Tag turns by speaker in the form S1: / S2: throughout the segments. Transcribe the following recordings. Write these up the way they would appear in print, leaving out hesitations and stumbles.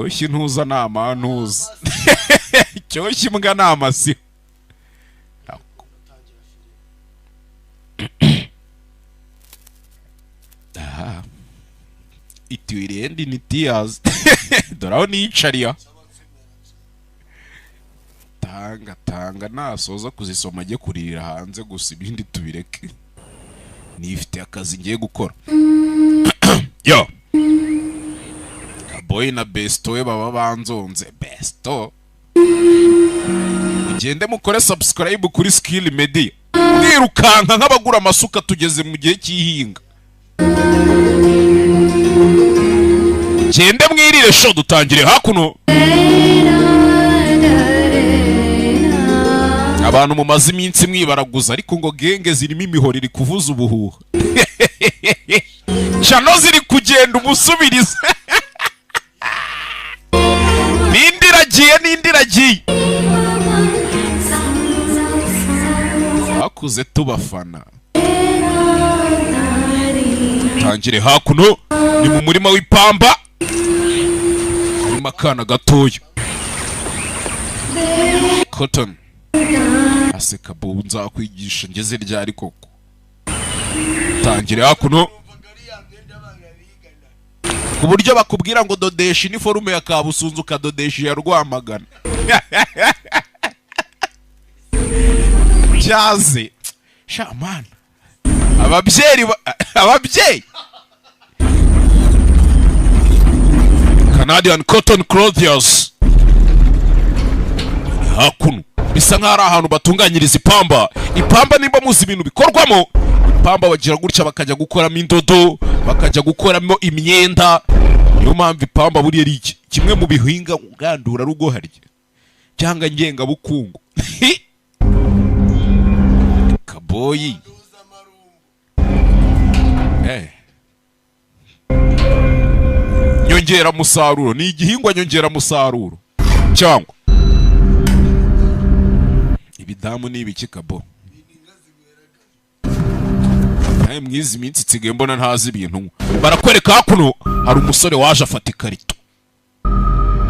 S1: Cyoshye intuza ni amantuza, cyoshye imbwa ni amasiho. Aha, it will end in tears. Dore aho niyicariya. Tanga tanga, nasoza kuzisoma ajye kuririra hanze gusa, ibindi tubireke. Nifite akazi ngiye gukora. Yo boy na besto we baba banzonze. Besto, mugende mukore subscribe kuri Skill Media, mwirukanka nk'abagura amasuka. Tugeze mu gihe cy'ihinga, gende mwirire show. Dutangire hakuno. Abantu mumaze iminsi mwibaraguza, ariko ngo genge zirimo imihoro iri kuvuza ubuhuha, channel ziri kugenda umusubiriza, n'indi iragiye, n'indi iragiye. Bakuze tubafana. Tangire hakuno, ni mu murima w'ipamba, harimo akana gatoya. Cotton aseka. Bubu, nzakwigisha ngeze ryari koko? Tangire hakuno, ku buryo bakubwira ngo dodesha iniforume ya Kabusunzu, ukadodesha iya Rwamagana. Cyaze shamana, ababyeyi ababyeyi. Canadian Cotton Clothiers, hakuno bisa nk'aho ari ahantu batunganyiriza ipamba. Ipamba, nimba muzi ibintu bikorwamo ipamba, bagira gutya bakajya gukoramo indodo, bakajya gukoramo imyenda. Niyo mpamvu ipamba buriya ari iki kimwe mu bihinga ngandurarugo harya cyangwa ngengabukungu. Kaboyi, nyongeramusaruro, ni igihingwa nyongeramusaruro cyangwa ibidamu ni ibiki? Kabo, nawe mwizi minsi nsigaye mbona ntazi ibintu. Barakwereka hakuno hari umusore waje afata ikarito,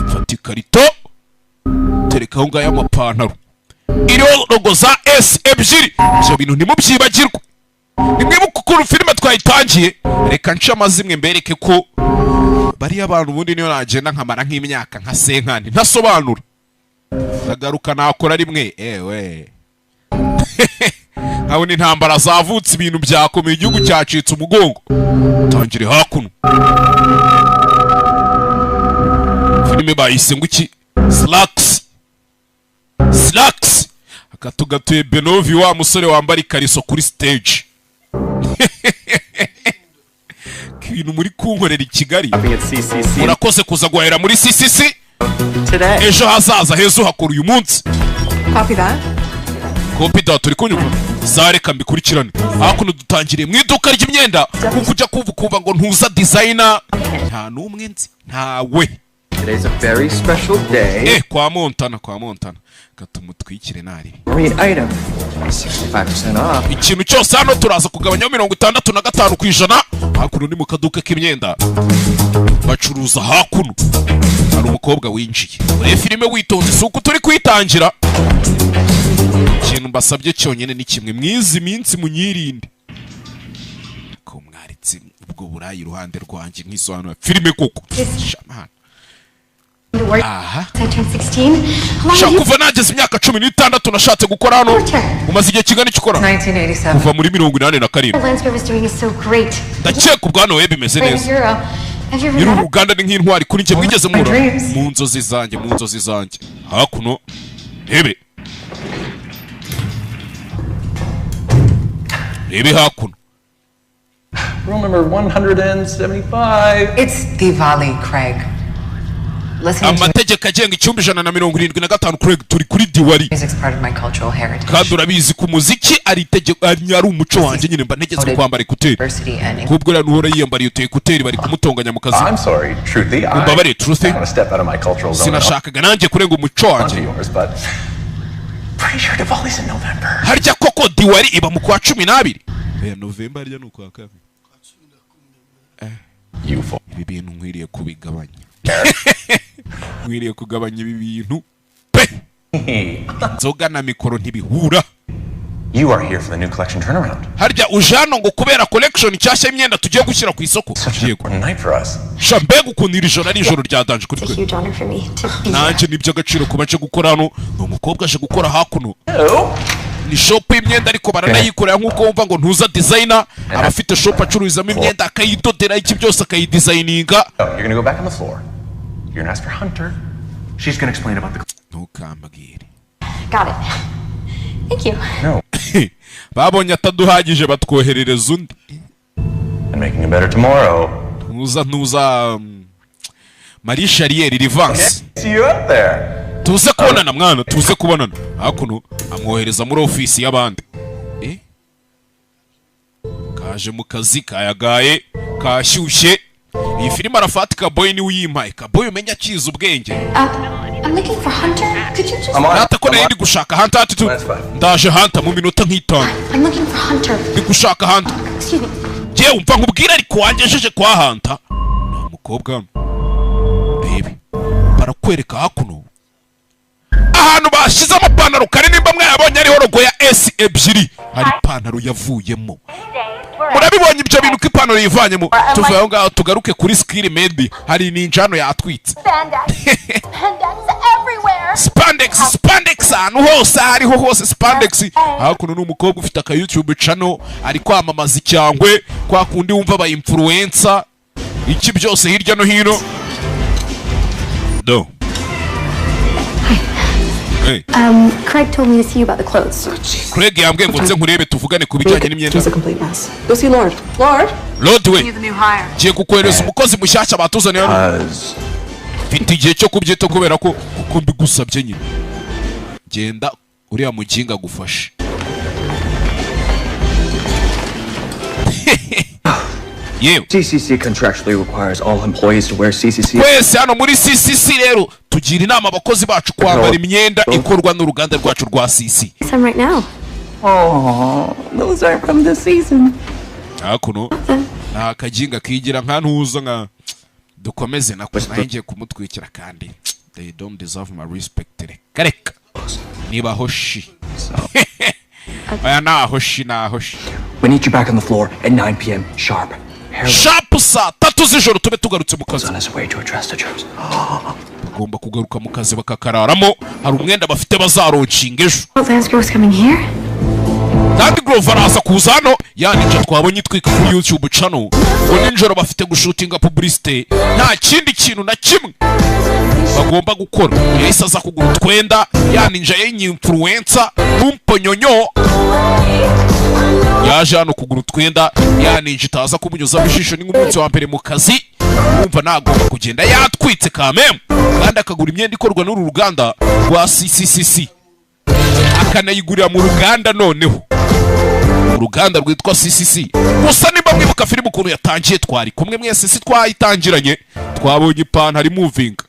S1: afata ikarito tereka aho ngaho amapantaro iriho logo za S ebyiri. Ibyo bintu ntimubyibagirwe, nimwibuke ukuntu filime twayitangiye. Reka nce amazimwe mbereke ko bariya abantu ubundi niyo nagenda nkamara nk'imyaka nka senkani ntasobanura, ndagaruka nakora rimwe. Ewe, nkabona intambara zavutse, ibintu byakomeye, igihugu cyacitse umugongo. Tangire hakuno, filime bayise ngo iki? Slacks, Slacks. Akatugatuye Benovi, wa musore wambara ikariso kuri stage. Ibintu muri kunkorera i Kigali. Murakoze kuza guhahira muri CCC. Ejo hazaza heza uhakora uyu munsi.
S2: Copy that.
S1: Copy that. Turi kunyumva zareka mbikurikirane. Hakuno dutangiriye mu iduka ry'imyenda, kuko ujya kumva ukumva ngo ntuza designer, nta n'umwe nzi, ntawe.
S3: Today's a very special day.
S1: Kwa Montana, kwa Montana katumutwikire nari.
S3: Marine item, 65% off.
S1: Ikintu cyose hano turaza kugabanyaho 65%. Hakuno ni mu kaduka k'imyenda bacuruza. Hakuno hari umukobwa winjiye. Urebe filime witonze, si uko turi kuyitangira. Ikintu mbasabye cyonyine ni kimwe: mwizi minsi munyirinde ko mwaritse ubwo burayi iruhande rwanjye nk'isobanura filime koko. Shamana. Aha.
S4: I turned 16. How long
S1: Shaka
S4: have you
S1: kuva nageze imyaka 16 nashatse gukora hano. Umaze igihe kingana iki ukora?
S2: 1987.
S1: Kuva muri 87.
S4: Landsberg was doing is so great.
S1: Ndakeka ubwana we bimeze
S4: Great
S1: neza.
S4: hero. Have you ever
S1: Nyiri
S4: met him?
S1: uruganda ni nk'intwari kuri njye. Mwigeze muhura?
S2: Dreams.
S1: Mu nzozi zanjye, mu nzozi zanjye. Hakuno rebe, rebe hakuno.
S3: Room number 175.
S2: It's Diwali, Craig. Listening to
S1: Amategeko agenga icyumba 175. Craig, turi kuri Diwali.
S2: music's part of my cultural heritage.
S1: Kandi urabizi ku muziki ari itegeko, ari umuco wanjye nyine, mba ntegetswe kwambara ekuteri.
S2: Diversity and
S1: Kubwo rero nuhora yiyambariye utu ekuteri, bari kumutonganya mu kazi.
S5: I'm sorry, Truthy. I
S1: Umbabarire, Truthy.
S5: want to step out of my cultural zone
S1: Sinashakaga nanjye kurenga umuco wanjye.
S5: onto yours, but pretty sure Diwali's in November.
S1: Harya koko Diwali iba mu kwa 12? Oya, November harya ni ukwa kabiri.
S5: You fool.
S1: Ibi bintu nkwiriye kubigabanya. Nkwiriye kugabanya ibi bintu pe. Inzoga na mikoro ntibihura.
S5: You are here for the new collection turnaround.
S1: Harya uje hano ngo kubera collection nshyashya y'imyenda tugiye gushyira ku isoko?
S5: Such an
S1: Yego.
S5: important night for us.
S1: Sha, mbega ukuntu iri joro ari ijoro rya danger kuri
S4: It's a
S1: twe.
S4: huge honor for me to be here.
S1: Nanjye ni iby'agaciro kuba nje gukora hano. Ni umukobwa aje gukora hakuno.
S5: Hello.
S1: Ni shop y'imyenda, ariko baranayikorera nk'uko wumva ngo ntuza designer aba afite shop acururizamo imyenda, akayidodera, iki byose, akayidesigninga.
S5: Oh, you're gonna go back on the floor. You're gonna ask for Hunter. She's gonna explain about the.
S1: Ntukambwire.
S4: Got it. Thank you.
S5: No.
S1: Babonye ataduhagije, batwoherereza undi.
S5: And making it better tomorrow.
S1: Ntuza Marie Charrier Rivanse.
S5: See you up there.
S1: Tuze kubonana mwana, tuze kubonana. Hakuno amwohereza muri ofisi y'abandi. Eh? Kaje mu kazi kayagaye kashyushye. Iyi filime Arafati Kaboy niwe uyimpaye. Kaboy umenya akiza ubwenge.
S4: I'm looking for Hunter. Could you just?
S5: I'm on.
S1: Nata ko nari ndi gushaka Hunter ati tu
S5: That's fine.
S1: ndaje Hunter mu minota nk'itanu.
S4: I'm looking for Hunter.
S1: Ndi gushaka Hunter.
S4: Excuse me.
S1: Njyewe umva nkubwire, ariko wangejeje kwa Hunter. Nta mukobwa hano. Rebe, barakwereka hakuno ahantu bashyize amapantaro kare. Nimba mwayabonye, ariho logo ya S ebyiri, hari ipantaro yavuyemo. Murabibonye ibyo bintu ko ipantaro yivanyemo? Tuvuye aho ngaho tugaruke kuri Skiri Medi. Hari ninjano yatwitse.
S6: Spandex. Spandex everywhere.
S1: Spandex, spandex ahantu hose, aho ariho hose spandex. Hakuno ni umukobwa ufite aka YouTube channel, ari kwamamaza icyangwe kwa kundi wumva aba influencer, iki byose hirya no hino do. Hey.
S4: Craig told me to see you about the clothes.
S1: Craig yambwiye ngo nze nkurebe tuvugane ku bijyanye n'imyenda.
S2: She's a complete mess. Go see Lord. Lord?
S1: Lord we.
S2: The new hire.
S1: Ngiye kukohereza umukozi mushyashya batuzaniye hano.
S5: Cause
S1: Mfite igihe cyo kubyita kubera ko kuko mbigusabye nyine. Genda uriya muginga agufashe. Yewe.
S3: CCC contractually requires all employees to wear CCC.
S1: Twese hano muri CCC rero tugira inama abakozi bacu kwambara imyenda ikorwa n'uruganda rwacu rwa CC.
S4: Some right now.
S3: Oh, those aren't from this season.
S1: Hakuno ni akaginga kigira nka ntuza nka dukomeze nako nayo ngiye kumutwikira, kandi they don't deserve my respect. Reka reka, niba hoshi aya nahoshi nahoshi.
S3: We need you back on the floor at 9 p.m. sharp. Harold
S1: Sharp saa 3 z'ijoro tube tugarutse mu kazi.
S3: is on his way to address the troops.
S1: Bagomba kugaruka mu kazi bakakararamo. Hari umwenda bafite bazalaunchinga ejo.
S4: Oh, Lance Grove's coming here?
S1: Kandi Grove araza kuza hano. Ya ninja twabonye itwika kuri YouTube channel, ngo nijoro bafite gushootinga publicité, nta kindi kintu na kimwe bagomba gukora. Yahise aza kugura utwenda. Ya ninja y'influencer n'umponyonyo yaje hano kugura utwenda. Ya ninja itaza kumunyuzamo ijisho. Ni nk'umunsi wa mbere mu kazi, wumva nagomba kugenda yatwitse kamemu, kandi akagura imyenda ikorwa n'uru ruganda rwa CCCC, akanayigurira mu ruganda, noneho uruganda rwitwa CCC. Gusa nimba mwibuka filime ukuntu yatangiye, twari kumwe mwese, si twayitangiranye? Twabonye ipantaro imuvinga.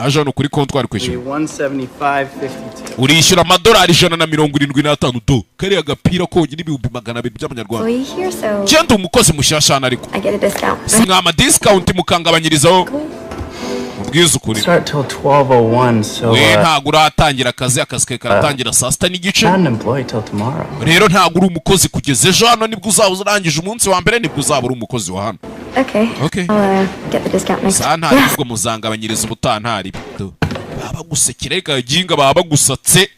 S1: Aje hano kuri kontwari kwishyura.
S7: 175.52.
S1: Urishyura amadolari 175. Do kariya gapira konyine 200,000 by'amanyarwanda.
S4: Employee here, so
S1: Genda umukozi mushyashya hano, ariko
S4: I get a discount.
S1: si mwama discount mukangabanyirizaho? Mubwize ukuri.
S7: Start till 12:01, so
S1: We ntabwo uratangira akazi. Akazi kawe karatangira saa 6:30.
S7: not an employee till tomorrow.
S1: Rero ntabwo uri umukozi kugeza ejo. Hano nibwo uzaba urangije umunsi wa mbere, nibwo uzaba uri umukozi wa hano.
S4: Okay.
S1: Okay.
S4: I'll get the discount next.
S1: Saa ntari
S4: Yes.
S1: ubwo muzangabanyiriza ubutaha ntari. Baba bagusekera reka ginga, baba bagusatse.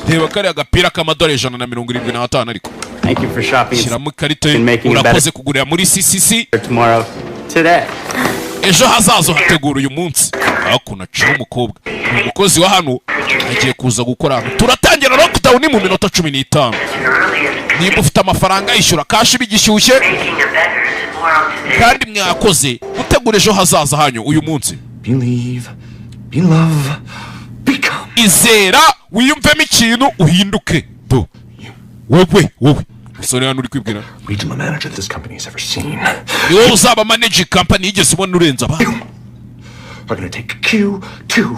S1: Reba kariya gapira k'amadolari 175 ariko.
S7: Thank you for shopping.
S1: Shyiramo ikarita.
S7: And making it
S1: Urakoze kugurira muri CCC.
S7: better tomorrow. Today.
S1: Ejo hazaza uhategura uyu munsi. Hakuno aciye umukobwa, ni umukozi wa hano, agiye kuza gukora hano. Turatangira lockdown mu minota 15. Niba ufite amafaranga, yishyura cash bigishyushye. Kandi mwakoze gutegura ejo hazaza hanyu uyu munsi.
S5: Believe, be love, become.
S1: Izera, wiyumvemo ikintu, uhinduke. Do wowe, wowe musore hano uri kwibwira.
S5: Regional manager this company has ever seen.
S1: Ni wowe uzaba managing company yigeze ubona urenze abandi.
S5: Are gonna take Q2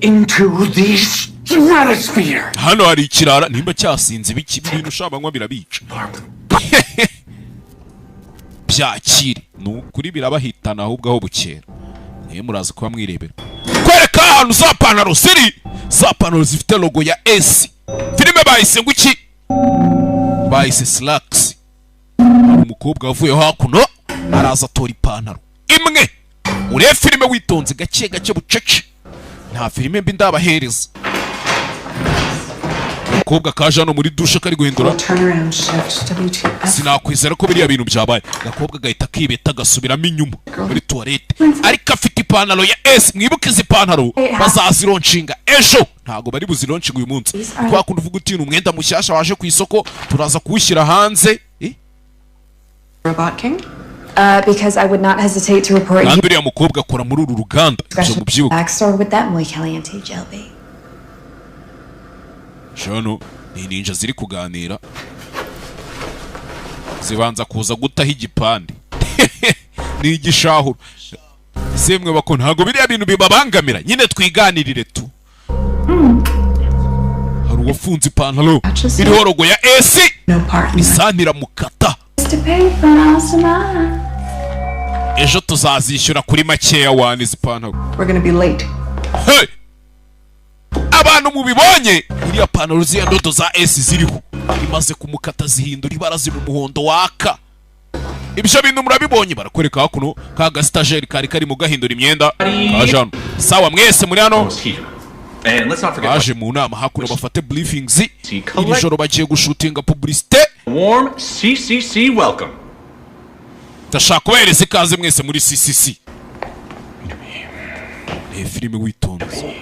S5: into the stratosphere.
S1: Hano hari ikirara nimba cyasinze ibiki ibintu ushabanywa birabica. Byakire, ni ukuri birabahitana ahubwo aho bukera. Mwe muraza kuba mwirebera. Kwereka ahantu za pantaro ziri, za pantaro zifite logo ya S. Filime bahise ngo iki? Bahise Slacks. Hari umukobwa wavuye hakuno, araza atora ipantaro imwe. Urebe filime witonze, gake gake, bucece, nta filime mbi ndabahereza. Umukobwa kaje hano muri dushe kari guhindura.
S2: Turnaround shift. WTF.
S1: Sinakwizera ko biriya bintu byabaye. Agakobwa gahita kibeta, gasubiramo inyuma muri tuwarete, ariko afite ipantaro ya S. Mwibuke izi pantaro bazazilaunchinga ejo, ntabwo bari buzilaunchinga uyu munsi. Kwa kundi uvuga uti: "Ni umwenda mushyashya waje ku isoko, turaza kuwushyira hanze." Eh?
S2: Robot King?
S4: Because I would not hesitate to report you.
S1: Kandi uriya mukobwa akora muri uru ruganda, ibyo mubyibuke.
S4: Backstore with that muy caliente gel bait.
S1: Hano ni ninja ziri kuganira, zibanza kuza gutaho igipande, ni igishahuro. Semwe bako, ntabwo biriya bintu bibabangamira nyine, twiganirire tu. Hari uwafunze ipantaro iriho logo ya S, isantira mukata.
S4: To pay for miles to mine.
S1: Ejo tuzazishyura kuri makeya wani izi pantaro.
S2: We're gonna be late.
S1: Hey! Abantu mubibonye, iriya pantaro, ziriya ndodo za S ziriho, imaze kumukata zihindura ibara, ziba umuhondo waka. Ibyo bintu murabibonye? Barakwereka hakuno ka gasitageri kari karimo gahindura imyenda kaje hano. Sawa, mwese muri hano.
S5: And let's not forget
S1: Baje mu nama hakuno, bafate briefings. Iri joro bagiye gushootinga publicité.
S5: Warm CCC welcome.
S1: Ndashaka kubahereza ikaze mwese muri CCC. Ni filime witonze.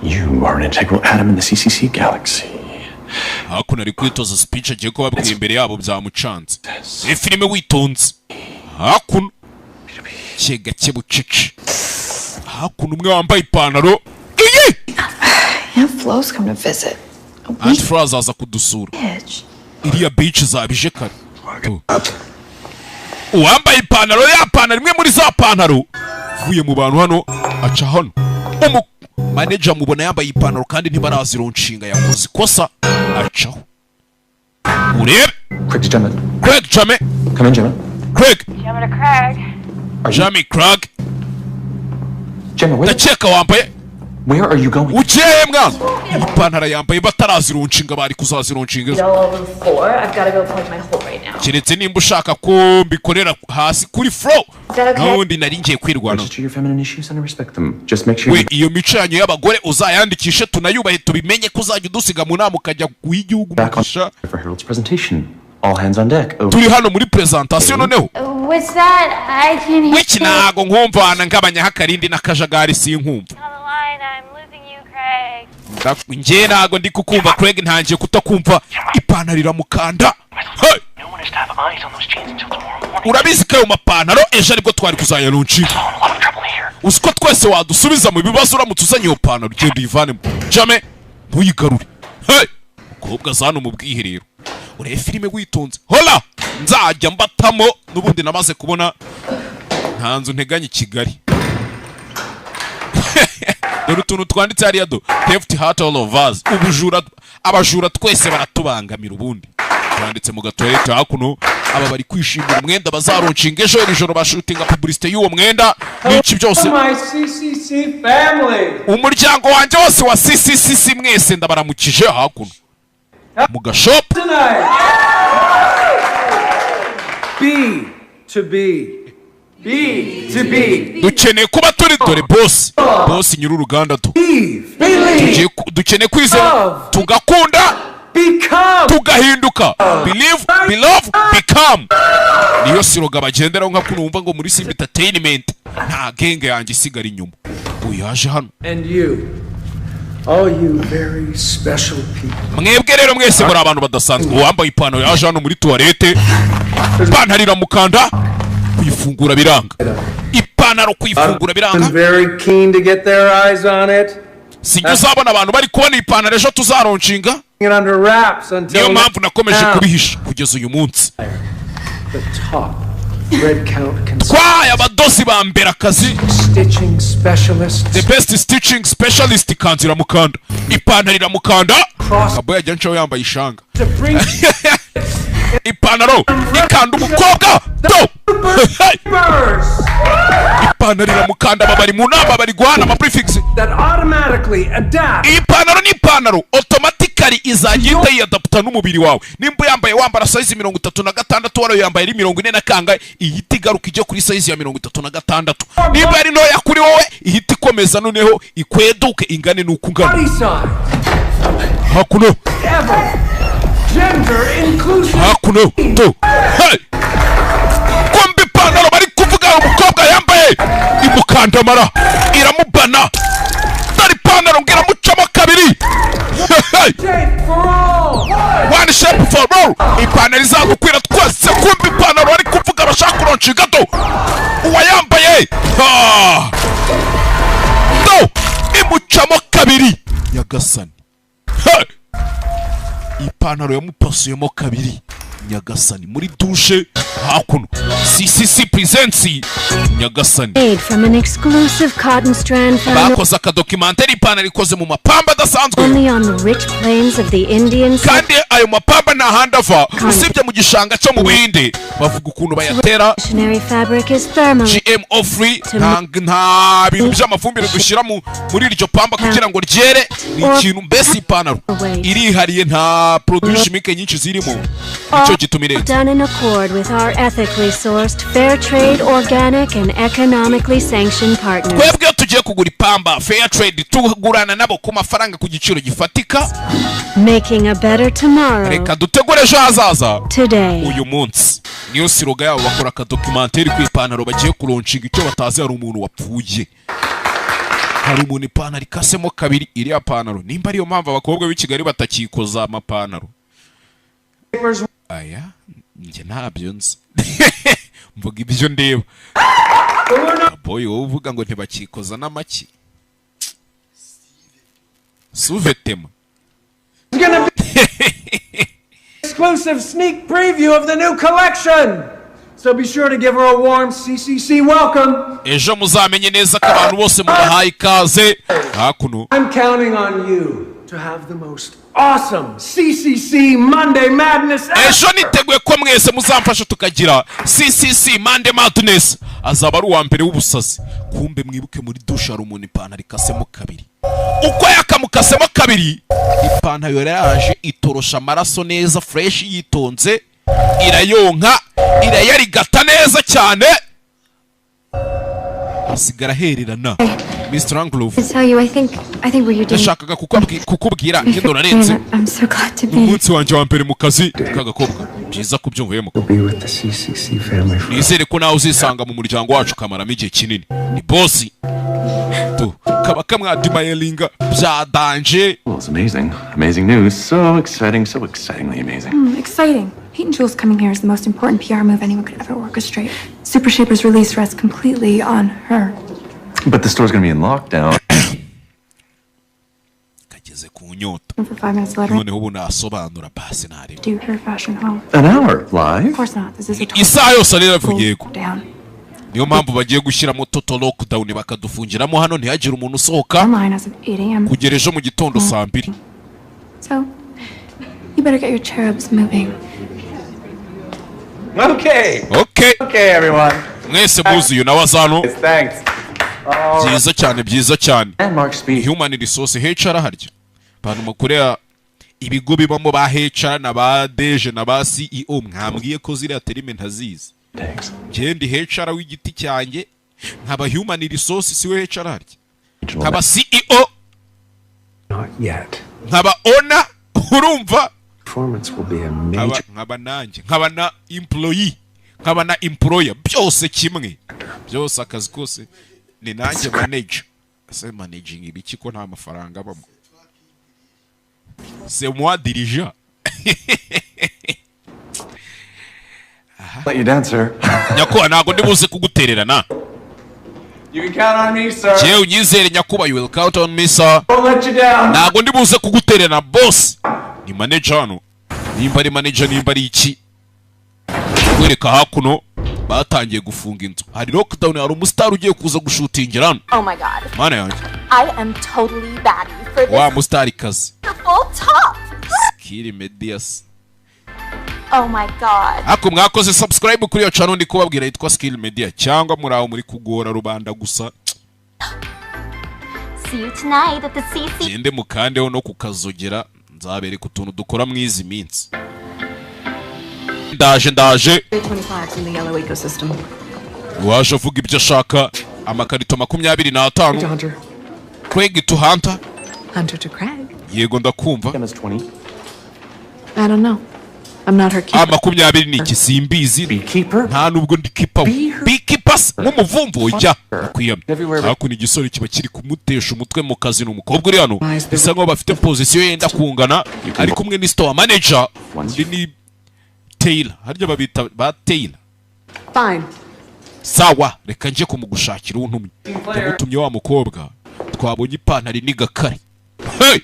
S5: You are an integral atom in the CCC galaxy.
S1: Hakuno ari kwitoza speech agiye kubabwira imbere yabo, byamucanze. Ni filime witonze. Hakuno gake gake, bucece. Hakuno umwe wambaye ipantaro iyi.
S4: Aunt Flo's come to visit.
S1: Aunt Flo azaza kudusura.
S4: Bitch.
S1: Iriya beach zabije kare. Tu. Uwambaye ipantaro, ya pantaro, imwe muri za pantaro, uvuye mu bantu hano aca hano, umu manager mubona yambaye ipantaro kandi ntibarazilaunchinga, yakoze ikosa, acaho urebe.
S5: Craig Gemma.
S1: Craig Jame.
S5: Come in, Gemma.
S1: Craig.
S6: Gemma to Craig.
S1: Jamie Craig.
S5: Gemma, where,
S1: Ndakeka wambaye.
S5: Where are you going?
S1: Ugiye mwana? Ipantaro yambaye batarazilaunchinga, bari kuzazilaunchinga ejo.
S6: All over the floor. I've got to go plug my hole right now.
S1: Keretse nimba ushaka ko mbikorera hasi kuri floor.
S6: Is that okay?
S1: N'ubundi nari ngiye kwirwanaho.
S5: Register your feminine issues and respect them. Just make sure
S1: We
S5: you
S1: iyo mico yanyu y'abagore uzayandikishe, tunayubahe, tubimenye ko uzajya udusiga mu nama ukajya guha igihugu
S5: back on
S1: umugisha.
S5: for Harold's presentation. All hands on deck. Over.
S1: Turi hano muri presentation noneho.
S6: What's that? I can't hear.
S1: Wiki ntago nkumva, ngabanyaho akarindi n'akajagari, sinkumva.
S6: On the line. I'm losing you, Craig.
S1: Njye ntago ndi kukumva Craig, ntangiye kutakumva. Ipantaro iramukanda. Hey! Urabizi ko ayo mapantaro ejo aribwo twari kuzayalaunchinga? Uzi ko twese wadusubiza mu bibazo uramutse uzanye iyo pantaro? Genda uyivanemo jame, ntuyigarure. Hey! Mukobwa za hano mu bwiherero, urebe filime witonze. Hola, nzajya mbatamo n'ubundi namaze kubona nta nzu nteganya i Kigali. Dore utuntu twanditse hariya do: "Theft hurt all of us." Ubujura, abajura twese baratubangamira. Ubundi twanditse mu gatoilette. Hakuno aba bari kwishimira umwenda bazalaunchinga ejo. Iri joro bashootinga publicité y'uwo mwenda n'iki byose.
S8: My CCC family.
S1: Umuryango wanjye wose wa CCCC, mwese ndabaramukije. Hakuno mu gashopu.
S8: Tonight. B to B. B to B.
S1: Dukeneye kuba turi, dore boss, boss nyiri uruganda tu.
S8: Believe.
S1: Dukeneye kwizera, tugakunda,
S8: Become.
S1: tugahinduka. Believe, belove, become, niyo slogan bagenderaho. Nka kuno wumva ngo muri Simba Entertainment nta genge yanjye isigara inyuma. Uyu yaje hano.
S8: And you. All you very special people.
S1: Mwebwe rero mwese muri abantu badasanzwe. Uwambaye ipantaro yaje hano muri tuwarete, ipantaro iramukanda, kuyifungura biranga. Ipantaro kuyifungura biranga.
S8: I'm very keen to get their eyes on it.
S1: Sijya uzabona abantu bari kubona ipantaro ejo tuzalaunchinga.
S8: It under wraps until
S1: Niyo mpamvu nakomeje
S8: now.
S1: kubihisha kugeza uyu munsi.
S8: The top red count
S1: Twaye abadozi ba mbere akazi.
S8: stitching specialists.
S1: The best stitching specialist. Ikanzu iramukanda, ipantaro iramukanda. Kabo yajya ncaho yambaye ishanga.
S8: To bring
S1: Ipantaro ikanda umukobwa do.
S8: birds.
S1: Ipantaro iramukanda. Aba bari mu nama, bari guhana ama prefix.
S8: That automatically adapts
S1: Iyi pantaro ni ipantaro automatically izajya ihita yiyadaputa n'umubiri wawe. Nimba yambaye, wambara size 36, wari yambaye ari 40 na kangahe, ihita igaruka ijya kuri size ya 36. Nimba ari ntoya kuri wowe, ihita ikomeza noneho ikweduke ingane n'uko ungana.
S8: body size
S1: Hakuno.
S8: ever. Gender inclusive.
S1: Hakuno to, hey! Kumva ipantaro bari kuvuga, umukobwa yambaye imukandamara, iramubana. Dore ipantaro ngo iramucamo kabiri. Hey!
S8: Shape for all.
S1: One shape for all, ipantaro izagukwira twese. Kumva ipantaro bari kuvuga bashaka kuronca gato, uwayambaye, ha! Do imucamo kabiri. Nyagasani! Hey! Ipantaro yamupasuyemo kabiri. Nyagasani! Muri dushe hakuno, CCC presents. Nyagasani!
S9: Made from an exclusive cotton strand found
S1: Bakoze akadocumentary, ipantaro ikoze mu mapamba adasanzwe
S9: only on the rich plains of the Indian
S1: kandi ayo mapamba nta handi ava usibye mu gishanga cyo mu Buhinde. Bavuga ukuntu bayatera.
S9: Missionary fabric is thermally
S1: GMO free, nta bintu by'amafumbire dushyira muri iryo pamba kugira ngo ryere. Ni ikintu mbese ipantaro irihariye, nta produit chimique nyinshi zirimo, nicyo gituma irenze.
S9: Done in accord with our ethically sourced, fair trade, organic, and economically sanctioned partners.
S1: Twebwe iyo tugiye kugura ipamba fair trade, tugurana nabo ku mafaranga, ku giciro gifatika.
S9: Making a better tomorrow
S1: Reka dutegure ejo hazaza
S9: today.
S1: uyu munsi, niyo slogan yabo. Bakora akadocumentary ku ipantaro bagiye kulaunchinga. Icyo batazi, hari umuntu wapfuye, hari umuntu ipantaro ikasemo kabiri. Iriya pantaro, nimba ariyo mpamvu abakobwa b'i Kigali batakikoza amapantaro aya, njye ntabyo nzi, mvuga ibyo ndeba. Boy, wowe uvuga ngo ntibakikoza n'amaki suvetema.
S8: It's gonna be exclusive sneak preview of the new collection. So be sure to give her a warm CCC welcome.
S1: Ejo muzamenye neza ko abantu bose mubahaye ikaze hakuno.
S8: I'm counting on you to have the most awesome CCC Monday Madness ever.
S1: Ejo niteguye ko mwese muzamfasha tukagira CCC Monday Madness, azaba ari uwa mbere w'ubusazi. Kumbe mwibuke, muri dushe hari umuntu ipantaro ikasemo kabiri. Uko yakamukasemo kabiri, ipantaro yaraje itorosha amaraso neza fresh, yitonze, irayonka, irayarigata neza cyane, asigara ahererana. Mr. Anglove.
S4: To tell you, I think what you're doing.
S1: Ndashakaga kukubwira ngendo narenze.
S4: I'm so glad to be.
S1: Umunsi wanjye wa mbere mu kazi k'agakobwa, byiza kubyumvuyemo.
S8: Be with the CCC family for
S1: Nizere ko nawe uzisanga mu muryango wacu ukamaramo igihe kinini. Ni bosi tu kaba kamwadimayelinga bya danger.
S5: Well, it's amazing. Amazing news. So exciting, so excitingly amazing.
S4: Exciting. Pete and Jules coming here is the most important PR move anyone could ever orchestrate. Super Shaper's release rests completely on her.
S5: But the store's gonna be in lockdown.
S1: Kageze ku nyota.
S4: For 5 minutes later,
S1: Noneho ubu nasobanura basi ntareba.
S4: do her fashion home.
S5: An hour live?
S4: Of course not. This is a total
S1: Isaha yose rero yego.
S4: down.
S1: Niyo mpamvu bagiye gushyiramo total lockdown, bakadufungiramo hano, ntihagire umuntu usohoka
S4: Online as of 8 a.m.
S1: kugera ejo mu gitondo saa 2.
S4: So, you better get your cherubs moving.
S7: Okay.
S1: Okay.
S7: Okay, everyone.
S1: Mwese muzuye nawe azano.
S7: Thanks.
S1: Byiza cyane, byiza cyane.
S5: Landmark speech.
S1: Human resource, HR. Harya abantu mukorera ibigo bibamo ba HR na ba DG na ba CEO, mwambwiye ko ziriya terme ntazizi.
S5: Thanks.
S1: Njye ndi HR w'igiti cyanjye, nkaba human resource, si we HR harya, nkaba CEO,
S8: Not yet.
S1: nkaba owner, urumva?
S8: Performance will be a
S1: nkaba
S8: major
S1: nkaba nanjye nkaba na employee, nkaba na employer, byose kimwe, byose akazi kose ni nanjye manager. Ese managing ibiki ko nta mafaranga abamo? C'est moi dirigeant.
S5: Let you down, sir.
S1: Nyakubahwa, ntabwo ndi buze kugutererana.
S7: You can count on me, sir.
S1: Jewe unyizere nyakubahwa, you will count on me, sir.
S7: Won't let you down.
S1: Ntabwo ndi buze kugutererana, boss. Ni manager hano, nimba ari manager, nimba ari iki. Kwereka hakuno batangiye gufunga inzu, hari lockdown, hari umusitari ugiye kuza gushootingira hano.
S6: Oh my God.
S1: Mana yanjye!
S6: I am totally batty for this
S1: Wa musitari kazi
S6: beautiful top.
S1: Skiri medias.
S6: Oh my god.
S1: Ariko mwakoze subscribe kuri iyo channel ndi kubabwira yitwa Skill Media, cyangwa muri aho muri kugora rubanda gusa?
S6: See you tonight at the CC.
S1: Gende mukandeho no kukazogera, nzabereka utuntu dukora mwizi minsi. Ndaje, ndaje.
S2: 25 in the yellow ecosystem.
S1: Waje avuga ibyo ashaka, amakarito 25. Craig to Hunter.
S2: Hunter to Craig.
S1: Yego, ndakumva.
S2: I don't know. I'm not her
S1: A
S2: keeper.
S1: 20 ni iki? Simbizi, nta nubwo ndi keeper we. Beekeeper se nk'umuvumvu ujya kwiyamye. Hakuno igisore kiba kiri kumutesha umutwe mu kazi ni umukobwa uri hano, bisa nkaho bafite position yenda kungana, ari kumwe ni store manager, undi ni Taylor, harya babita ba Taylor.
S2: Fine.
S1: Sawa, reka njye kumugushakira untumye. Ndagutumye wa mukobwa twabonye ipantaro n'igakare. Hey!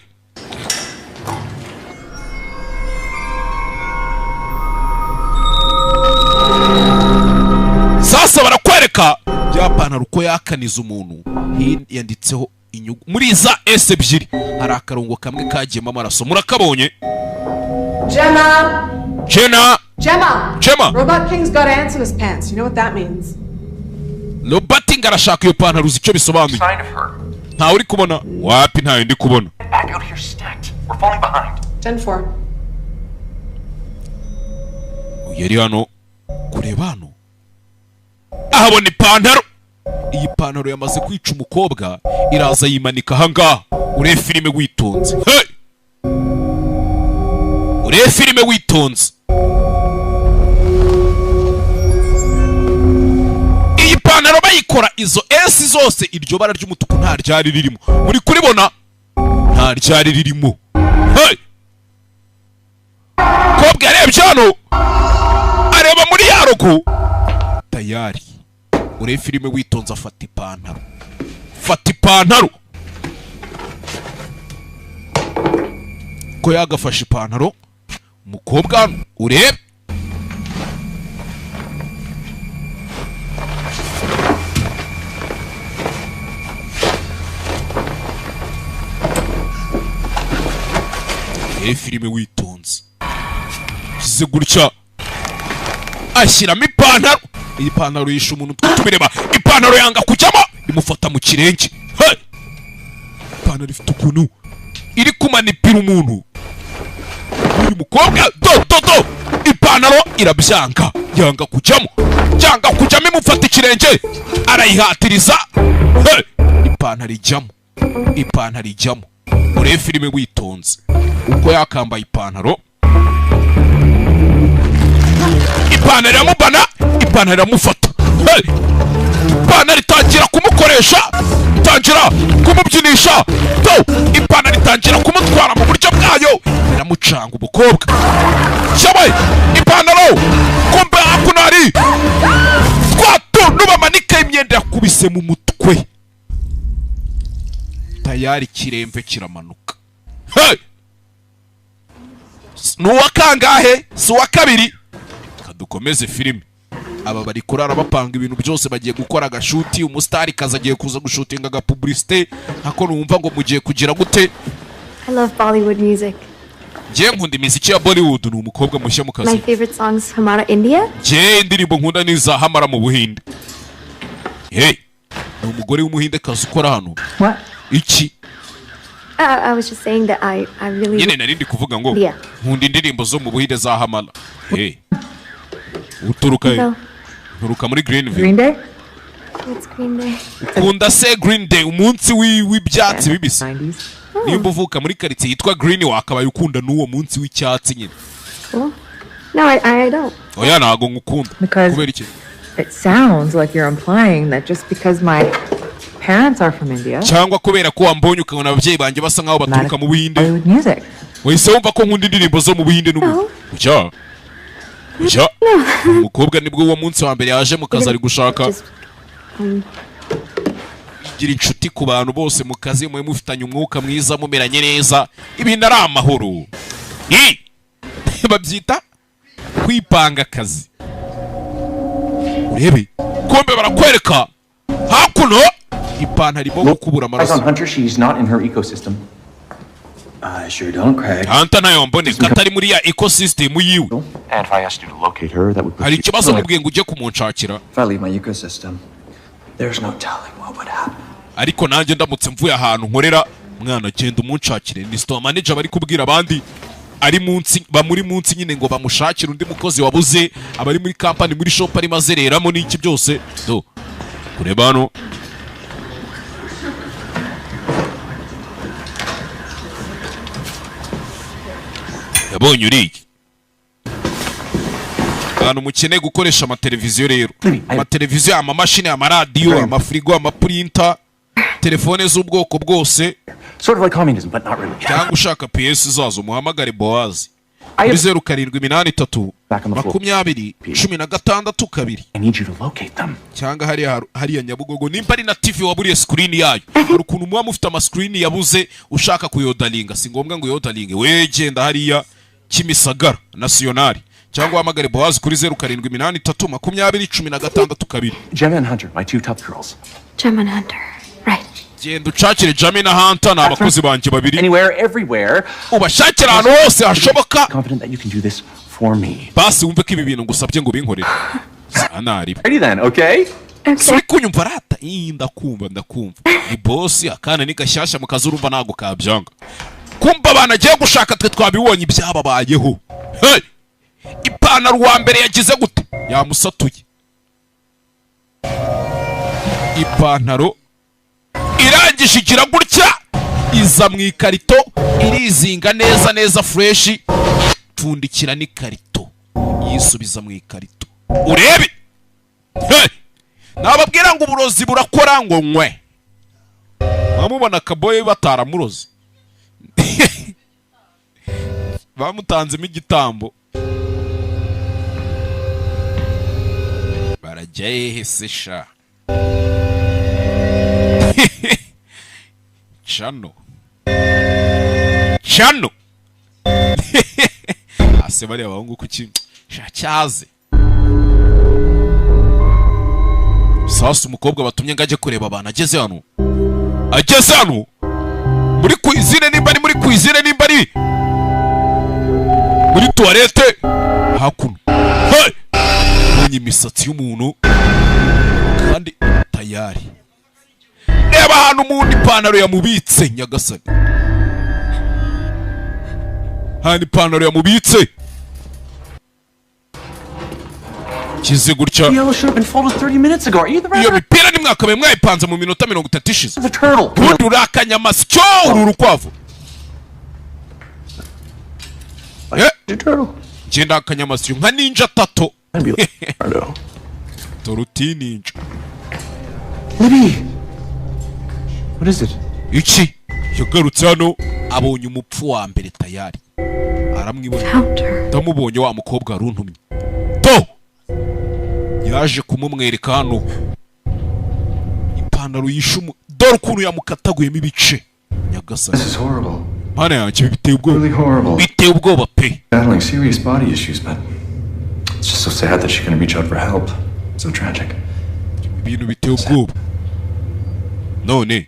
S1: Sasa barakwereka bya pantaro uko yakaniza umuntu. Yanditseho inyugu muri za S ebyiri, hari akarongo kamwe kagiyemo amaraso, murakabonye?
S2: Gemma!
S1: Jenna!
S2: Gemma!
S1: Gemma!
S2: Robot King's got ants in his pants. You know what that means?
S1: Robert arashaka iyo pantaro, uzi icyo bisobanuye? Ntawe uri kubona? Wapi, ntayo ndi kubona.
S5: Back out here stacked. We're falling behind.
S2: 10-4.
S1: Yari hano kureba hano, ahabona ipantaro. Iyi pantaro yamaze kwica umukobwa, iraza yimanika ahangaha. Urebe filime witonze. Hey! Urebe filime witonze. Iyi pantaro bayikora, izo S zose, iryo bara ry'umutuku nta ryari ririmo. Muri kuribona? Nta ryari ririmo. Hey! Kobwa yarebye hano, areba muri ya logo tayari. Urebe filime witonze, afata ipantaro, fata ipantaro. Ko yagafashe ipantaro umukobwa hano, urebe. Urebe filime witonze, shyize gutya ashyiramo ipantaro. Iyi pantaro yishe umuntu, tubireba. Ipantaro yanga kujyamo, imufata mu kirenge. Hey! Ipantaro ifite ukuntu iri kumanipira umuntu. Uyu mukobwa do do do, ipantaro irabyanga, yanga kujyamo, yanga kujyamo, imufata ikirenge arayihatiriza. Hey! Ipantaro ijyamo, ipantaro ijyamo. Urebe filime witonze uko yakambaye ipantaro. Ipantaro iramubana, ipantaro iramufata. Hey! Ipantaro itangira kumukoresha, itangira kumubyinisha do, ipantaro itangira kumutwara mu buryo bwayo, iramucanga umukobwa. Cyabaye ipantaro, kumbe hakuno hari twa tuntu bamanika imyenda, yakubise mu mutwe tayari, kiremve kiramanuka. Hey! Ni uwa kangahe? Si uwa kabiri? Dukomeze filime. Aba bari kurara bapanga ibintu byose, bagiye gukora agashuti, umusitari kaza agiye kuza gushutinga agapublicité, ntako numva ngo mugiye kugira gute.
S4: I love Bollywood music.
S1: Njye nkunda imiziki ya Bollywood. Ni umukobwa mushya mu
S4: My
S1: kazi.
S4: favorite songs come out of India.
S1: Njye indirimbo nkunda ni iza Hamara mu Buhinde. Hey, ni umugore w'Umuhindekazi ukora hano.
S2: What?
S1: Iki?
S4: I was just saying that I really.
S1: Nyine nari ndi kuvuga ngo
S4: Yeah.
S1: nkunda indirimbo zo mu Buhinde za Hamara. Hey, uturuka he?
S4: No.
S1: Nturuka muri Greenville.
S2: Green Day?
S4: It's Green Day.
S1: Ukunda se Green Day, umunsi w'ibyatsi bibisi? Nimba uvuka muri karitsiye yitwa Green, wakabaye ukunda n'uwo munsi w'icyatsi nyine.
S4: Cool. No, I don't.
S1: Oya, ntago ngukunda.
S2: Because-
S1: Kubera iki?
S2: It sounds like you're implying that just because my parents are from India,
S1: Cyangwa kubera ko wambonye ukabona ababyeyi banjye basa nkaho baturuka mu Buhinde,
S2: Bollywood music.
S1: wahise wumva ko nkunda indirimbo zo mu Buhinde n'ubu? Ujya ujya umukobwa nibwo uwo munsi wa mbere yaje mu kazi, ari gushaka
S4: Just,
S1: gira inshuti ku bantu bose mu kazi, mube mufitanye umwuka mwiza, mumeranye neza, ibintu ari amahoro. I! Babyita kwipanga akazi. Urebe kombe, barakwereka hakuno ipantaro irimo gukubura
S5: Eyes
S1: amaraso.
S5: on Hunter, she's not in her ecosystem.
S3: I sure don't, Craig.
S1: Hunter ntayo mboneka atari muri ya ecosystem yiwe.
S5: And if I asked you to locate her, that would put
S1: Hari
S5: you.
S1: ikibazo mubwiye ngo ujye kumunshakira?
S3: If I leave my ecosystem, there's no telling what would happen.
S1: Ariko nanjye ndamutse mvuye ahantu nkorera, mwana, genda umunshakire. Ni store manager bari kubwira abandi ari munsi, bamuri munsi nyine, ngo bamushakire undi mukozi wabuze, abari muri company, muri shop arimo azereramo n'iki byose. Do kureba hano. Yabonye uriya abantu mukeneye gukoresha amateleviziyo rero, amateleviziyo, amamashini, amaradiyo, amafirigo, amapurinta, telefone z'ubwoko bwose,
S5: Sort of like communism, but not really.
S1: cyangwa ushaka piyesi zazo, muhamagare Bowazi kuri 0783 20 16 2
S5: I need you to locate them.
S1: cyangwa hariya Nyabugogo. Nimba ari na TV waburiye screen yayo, hari ukuntu muba mufite amascreen yabuze, ushaka kuyodalinga, si ngombwa ngo uyodalinge, we genda hariya Kimisagara Nasiyonari cyangwa uhamagare Bowazi kuri 0783 20 16 2.
S5: Gemma and Hunter, my two top girls.
S4: Gemma and Hunter. Right.
S1: Genda ucakire Jamie na Hunter, ni abakozi banjye babiri.
S5: Anywhere, everywhere.
S1: Ubashakire ahantu hose hashoboka.
S5: Confident that you can do this for me.
S1: Basi wumve ko ibi bintu ngusabye ngo ubinkorere sanari.
S5: Ready then, okay?
S1: Si uri kunyumva rata? Ii, ndakumva, ndakumva. Ni bosi, akana ni gashyashya mu kazi, urumva ntabwo kabyanga. Kumva abantu agiye gushaka, twe twabibonye ibyababayeho. Hey! Ipantaro uwa mbere yagize gute? Yamusatuye ipantaro, irangije igira gutya, iza mu ikarito, irizinga neza neza, fresh, pfundikira n'ikarito, yisubiza mu ikarito. Urebe! Hey! Nababwira ngo uburozi burakora ngo nkwe. Bamubona akaboye bataramuroze, bamutanzemo igitambo. Barajya hehe se sha? Cano cano ase bariya bahungu kuki sha cyaze. Sasa umukobwa batumye ngo ajye kureba abantu ageze hano muri cuisine, nimba ari muri cuisine, nimba ari muri toilette hakuno. Hey! Mbonye imisatsi y'umuntu kandi tayari. Reba ahantu umuntu ipantaro yamubitse. Nyagasani, hano ipantaro yamubitse kize gutya.
S5: The yellow should have been folded 30 minutes ago. Are you the
S1: Iyo mipira nimwakabaye mwayipanze mu minota 30 ishize.
S5: The turtle.
S1: Ubundi uri akanyamasyo, uru urukwavu.
S5: Turtle.
S1: Ngenda akanyamasyo nka ninja tato, tortue ninja.
S5: Libby! What is it?
S1: Iki yagarutse hano, abonye umupfu wa mbere tayari, aramwibona. Ndamubonye, wa mukobwa aruntumye to yaje kumumwereka hano ipantaro yishumu. Dore ukuntu yamukataguyemo ibice, nyagasani.
S5: This is horrible.
S1: Mana yanjye, biteye ubwoba.
S5: Really horrible.
S1: Biteye ubwoba pe.
S5: Battling serious body issues, but it's just so sad that she couldn't reach out for help. So tragic.
S1: Ibintu biteye ubwoba none.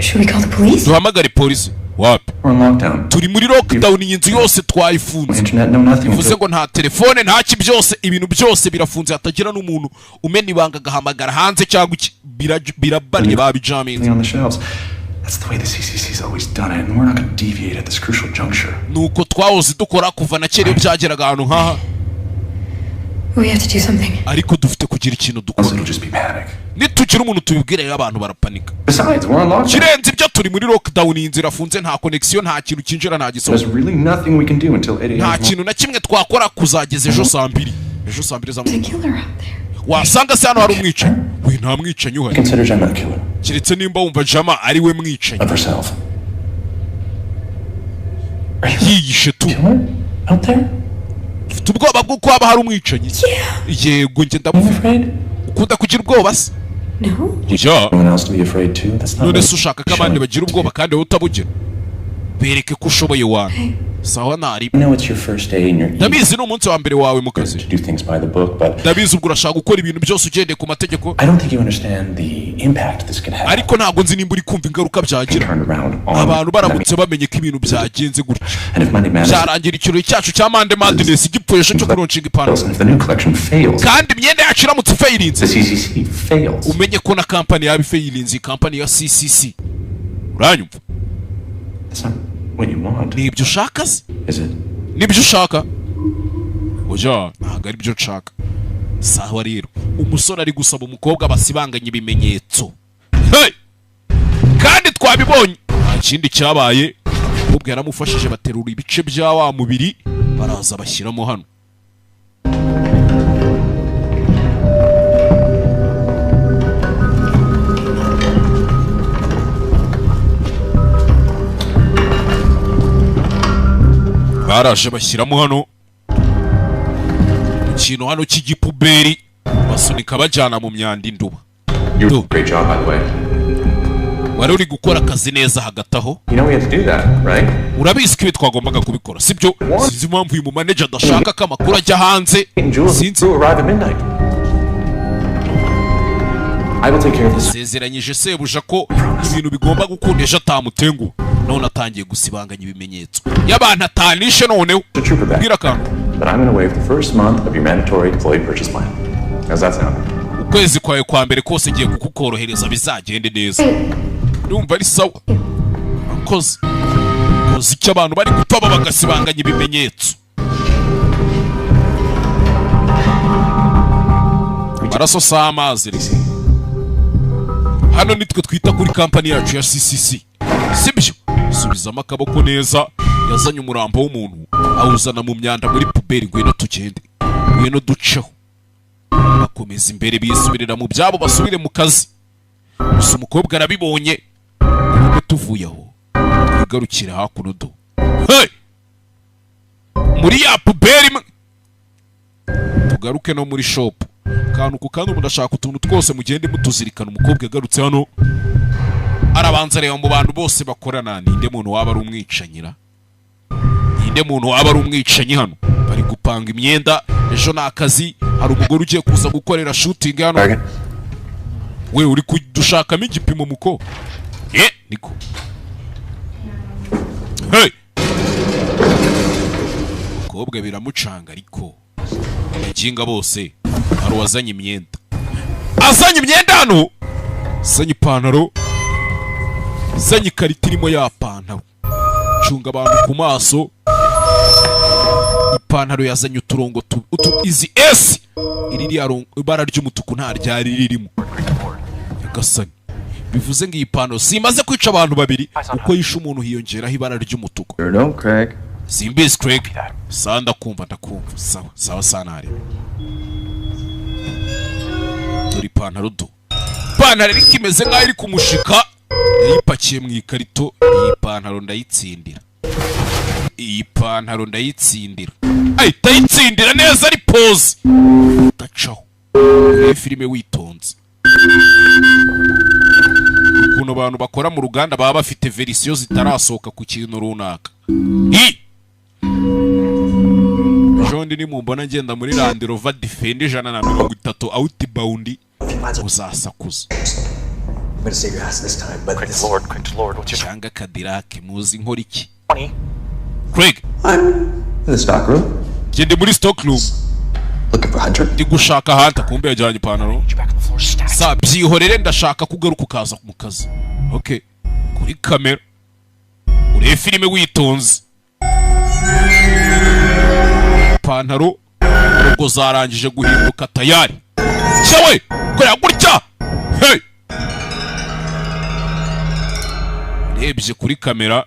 S4: Should we call the police?
S1: Duhamagare polisi? Wapi.
S5: We're in lockdown.
S1: Turi muri lockdown, iyi nzu yose twayifunze.
S5: Internet, no nothing.
S1: Bivuze ngo nta telefone, nta ki, byose, ibintu byose birafunze, hatagira n'umuntu umena ibanga agahamagara hanze cyangwa iki. Birabariye, babijaminze.
S5: On the shelves. That's the way the CCC's always done it, and we're not going to deviate at this crucial juncture.
S1: Nuko twahoze dukora kuva na kera iyo byageraga ahantu nk'aha.
S4: We have to do something.
S1: Ariko dufite kugira ikintu dukora.
S5: It'll just be panic.
S1: Nitugira umuntu tubibwira rero, abantu barapanika.
S5: Besides, we're on lockdown.
S1: Kirenze ibyo, turi muri lockdown, iyi nzu irafunze, nta connection, nta kintu cyinjira, nta gisohoka.
S5: There's really nothing we can do until 8 a.m.
S1: Nta kintu na kimwe twakora kuzageza ejo saa 2, ejo saa 2 za
S4: There's a killer out there.
S1: Wasanga se hano hari umwicanyi? We, nta mwicanyi uhari.
S5: Consider Gemma the killer.
S1: Keretse nimba wumva Jama ari we mwicanyi.
S5: Of herself.
S1: Yiyishe tu.
S5: Out there?
S1: Ufite ubwoba bw'uko haba hari umwicanyi? Yego, njye ndamufite. Ukunda kugira ubwoba se?
S4: No.
S1: Ujya
S5: Anyone else to be afraid too? That's not
S1: None se ushaka ko abandi bagira ubwoba kandi wowe utabugira? Bereke ko ushoboye wana. Sawa, ntari.
S5: I know it's your first day and you're eager
S1: Ndabizi ni umunsi wa mbere wawe mu kazi.
S5: to do things by the book, but
S1: Ndabizi ubwo urashaka gukora ibintu byose ugendeye ku mategeko.
S5: I don't think you understand the impact this could have.
S1: Ariko ntabwo nzi nimba uri kumva ingaruka byagira
S5: Turned around on
S1: abantu baramutse bamenye ko ibintu byagenze gutya.
S5: And if Monday Madness
S1: Byarangira ikirori cyacu cya Monday Madness gipfuye ejo cyo kulaunchinga ipantaro.
S5: and if the new collection fails,
S1: Kandi imyenda yacu iramutse ifailinze,
S5: the CCC fails.
S1: umenye ko na kampani yaba ifailinze, iyi kampani ya CCC, uranyumva?
S5: That's not what you want,
S1: Ni ibyo ushaka se?
S5: is it?
S1: Nibyo ushaka? Oya, ntabwo ari byo nshaka. Sawa rero, umusore ari gusaba umukobwa basibanganya ibimenyetso. Hey! Kandi twabibonye, nta kindi cyabaye, umukobwa yaramufashije baterura ibice bya wa mubiri, baraza bashyiramo hano. Baraje bashyiramo hano ikintu hano cy'igipuberi, basunika bajyana mu myanda induba.
S5: You did a great job, by the way.
S1: Wari uri gukora akazi neza hagati aho.
S5: You know we had to do that, right?
S1: Urabizi ko ibi twagombaga kubikora, sibyo? Sinzi impamvu uyu mumaneja adashaka ko amakuru ajya hanze.
S5: And Jules
S1: Sinzi.
S5: crew arrive at midnight. I will take care of this.
S1: Sezeranyije sebuja ko ibintu bigomba gukunda ejo atamutenguha, none atangiye gusibanganya ibimenyetso y'abantu atanishe noneho.
S5: The trooper back.
S1: Bwira akantu.
S5: But I'm going to waive the first month of your mandatory employee purchase plan. How's that sound?
S1: Ukwezi kwawe kwa mbere kose ngiye kukukorohereza, bizagende neza. Ndumva ari sawa. Akoze koze icyo abantu bari gupfa bagasibanganya ibimenyetso, amaraso si amazi rero. Hano nitwe twita kuri kampani yacu ya CCC, sibyo? Subizamo akaboko neza. Yazanye umurambo w'umuntu awuzana mu myanda muri puberi. Ngwino tugende, ngwino duceho. Bakomeza imbere, bisubirira mu byabo, basubire mu kazi. Gusa umukobwa arabibonye. Nubwo tuvuye aho, twigarukire hakuno do. Hey! Muri ya puberi imwe, tugaruke no muri shop, kantu ku kandi. Umuntu ashaka utuntu twose, mugende mutuzirikana. Umukobwa yagarutse hano, arabanza areba mu bantu bose bakorana, ninde muntu waba ari umwicanyira, ninde muntu waba ari umwicanyi? Hano bari gupanga imyenda, ejo ni akazi. Hari umugore ugiye kuza gukorera shooting hano.
S5: Target.
S1: We uri kudushakamo igipimo muko? Niko. Hey! Umukobwa biramucanga, ariko abaginga bose. Hari uwazanye imyenda, azanye imyenda hano, azanye ipantaro, azanye ikarita irimo ya pantaro. Cunga abantu ku maso. Ipantaro yazanye uturongo utu izi S, iri ibara ry'umutuku nta ryari ririmo. Nyagasani, bivuze ngo iyi pantaro simaze kwica abantu babiri, uko yishe umuntu hiyongeraho ibara ry'umutuku.
S7: Sure don't, Craig.
S1: Simbizi Craig. Sawa, ndakumva, ndakumva. Sawa sawa sanare. Dore ipantaro do, ipantaro ariko imeze nk'aho iri kumushika, yayipakiye mu ikarito. Iyi pantaro ndayitsindira, iyi pantaro ndayitsindira, ahita ayitsindira neza, ari pose udacaho. Urebe filime witonze ukuntu abantu bakora mu ruganda baba bafite verisiyo zitarasohoka ku kintu runaka. I ejo nimumbona ngenda muri Land Rover Defender 130 outbound, uzasakuza.
S3: I'm gonna save your ass this time, but this...
S5: Lord, quick Lord, what's your
S1: Cyangwa Cadillac, muzi nkora iki? Craig.
S3: I'm in the stock room
S1: Gende muri stock room.
S3: looking for Hunter.
S1: Ndi gushaka Hunter. Kumbe yajyanye ipantaro. Sa byihorere, ndashaka kugaruka ukaza mu kazi. Okay, kuri kamera, urebe filime witonze. Ipantaro ubwo zarangije guhinduka tayari cyawe korera gutya. Hey! Urebye kuri kamera,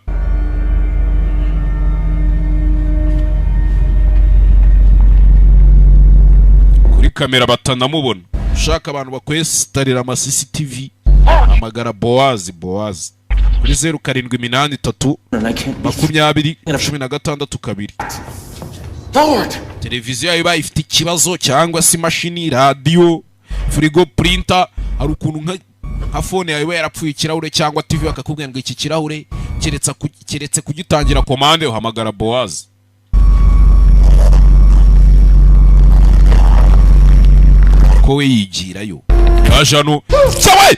S1: kuri kamera batanamubona. Ushaka abantu bakwesitarira ama CCTV, hamagara Bowazi. Bowazi kuri 0783
S5: And I can't be
S1: 20 16 2.
S5: Lord!
S1: Televiziyo yawe ibaye ifite ikibazo, cyangwa se imashini, radiyo, firigo, printer, hari ukuntu nka phone yawe iba yarapfuye ikirahure cyangwa TV, bakakubwira ngo iki kirahure Keretse kugitangira komande uhamagara Boaz. Ko we yigirayo. Yaje hano. Cyawe!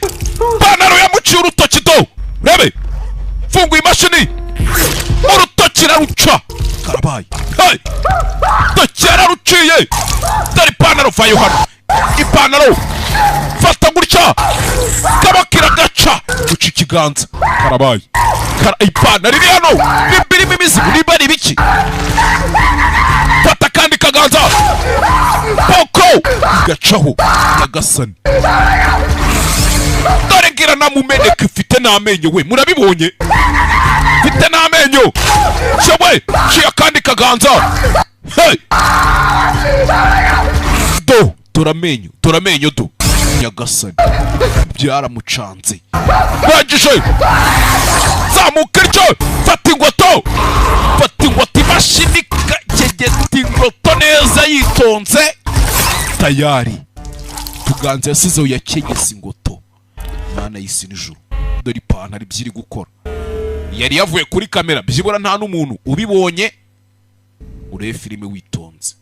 S1: Panaro yamuciye urutoki do. Rebe. Funguye imashini. Urutoki raruca. Karabaye. Hey! Urutoki yararuciye. Dore ipantaro vayo hano. Ipantaro. Fata gutya. Kabakira gaca. Guca ikiganza. Karabaye. Ipantaro iri hano. Birimo imizigo niba ari ibiki. Fata kandi kaganza. Poko. Gacaho. Nyagasani. Dore ngira namumeneka ifite n'amenyo we. Murabibonye? Ifite n'amenyo. Cyawe. Ciya kandi kaganza. Hey! Do. Dore amenyo do. Nyagasani. Byaramucanze. Bagije. Zamuka iryo. Fata ingoto. Fata ingoto imashini kegeta ingoto neza yitonze. Tayari. Tuganze yasizeho yakegese ingoto. Mana y'isi n'ijuru. Dore ipantaro ibyiri gukora. Yari yavuye kuri kamera byibura nta n'umuntu ubibonye. Urebe filime witonze.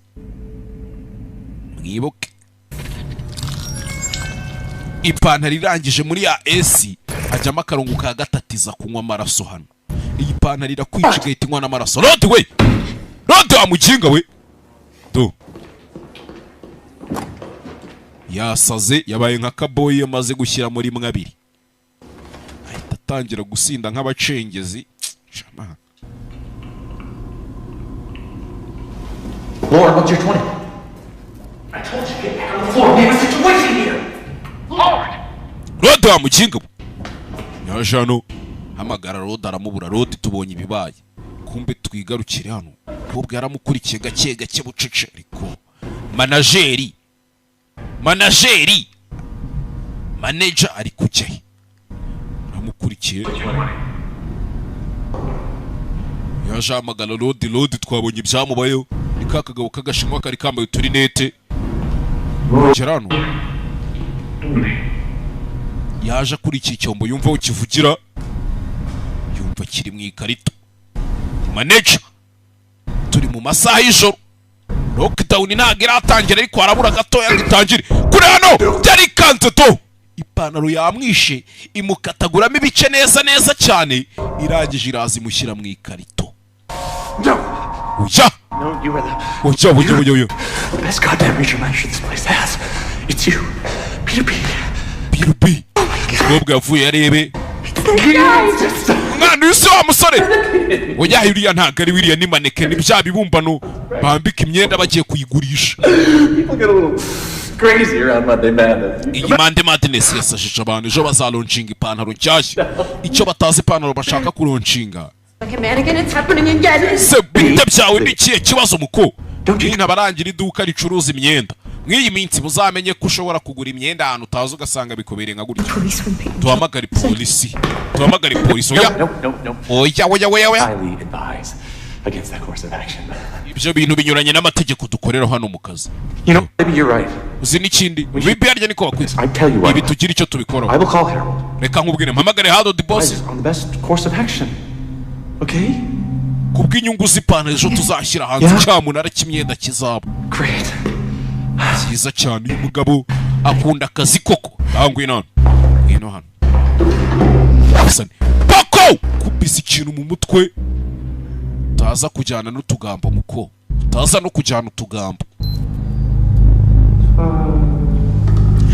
S1: Mwibuke. Ipantaro irangije muri ya AC hajyamo akarongo ka gatatiza kunywa amaraso hano. Iyi pantaro irakwica igahita inywa n'amaraso. Rodi we! Rodi wa mukinga we! Do. Yasaze yabaye nka kaboyi yamaze gushyira muri mwabiri. Ahita atangira gusinda nk'abacengezi. Shama.
S3: Lord, what's your 20? I told you get back on the floor. We have a situation here. Lord.
S1: Rodi wa mukinga we. Yaje hano hamagara Rodi aramubura. Rodi tubonye ibibaye. Kumbe twigarukire hano. Kobwa yaramukurikiye gake gake bucece ariko manajeri manager ari kujya he? Aramukurikiye. Yaje hamagara Rodi. Rodi twabonye ibyamubayeho. Ni ka kagabo k'agashinwa kari kambaye uturinete. Gera hano. Yaje kuri iki cyombo yumva aho kivugira. Yumva kiri mu ikarito. Manager turi mu masaha y'ijoro. Lockdown ntabwo iratangira ariko harabura gatoya ngo itangire. Kuri hano byari kanze to. Ipantaro yamwishe imukataguramo ibice neza neza cyane. Irangije iraza imushyira mu ikarito. Oya!
S5: No, you are the
S1: Oya oya oya.
S5: The best goddamn regional manager this place has. It's you. Peter B.
S1: Peter B. Umukobwa yavuye arebe. Mwana uyu si wa musore. Oya uriya ntabwo ari wiriya ni maneke ni bya bibumbano bambika imyenda bagiye kuyigurisha.
S5: People get a little crazy around Monday Madness.
S1: Iyi Monday Madness yasajije abantu ejo bazalonshinga ipantaro nshyashya. Icyo batazi ipantaro bashaka kuronshinga.
S2: Like a mannequin, it's happening again.
S1: Se bite byawe ni ikihe kibazo muko? Nyine abarangira iduka ricuruza imyenda. Mw'iyi minsi muzamenye ko ushobora kugura imyenda ahantu utazi ugasanga bikubereye nka gutya. Duhamagare polisi. Duhamagare polisi. Oya.
S5: No.
S1: Oya oya oya oya.
S5: Highly advise against that course of action.
S1: Ibyo bintu binyuranye n'amategeko dukorera hano mu kazi.
S5: You know, maybe you're right.
S1: Uzi n'ikindi? Bibi harya niko bakwita.
S5: I tell you what.
S1: Ibi tugira icyo tubikoraho.
S5: I will call Harold.
S1: Reka nkubwire mpamagare Harold boss.
S5: On the best course of action. Okay?
S1: Kubw'inyungu z'ipantaro ejo tuzashyira hanze cyamunara cy'imyenda kizaba.
S5: Great.
S1: Cyiza cyane uyu mugabo akunda akazi koko. Ngwino hano. Ngwino hano. Pako! Kubisa ikintu mu mutwe. Utaza kujyana n'utugambo muko. Utaza no kujyana utugambo.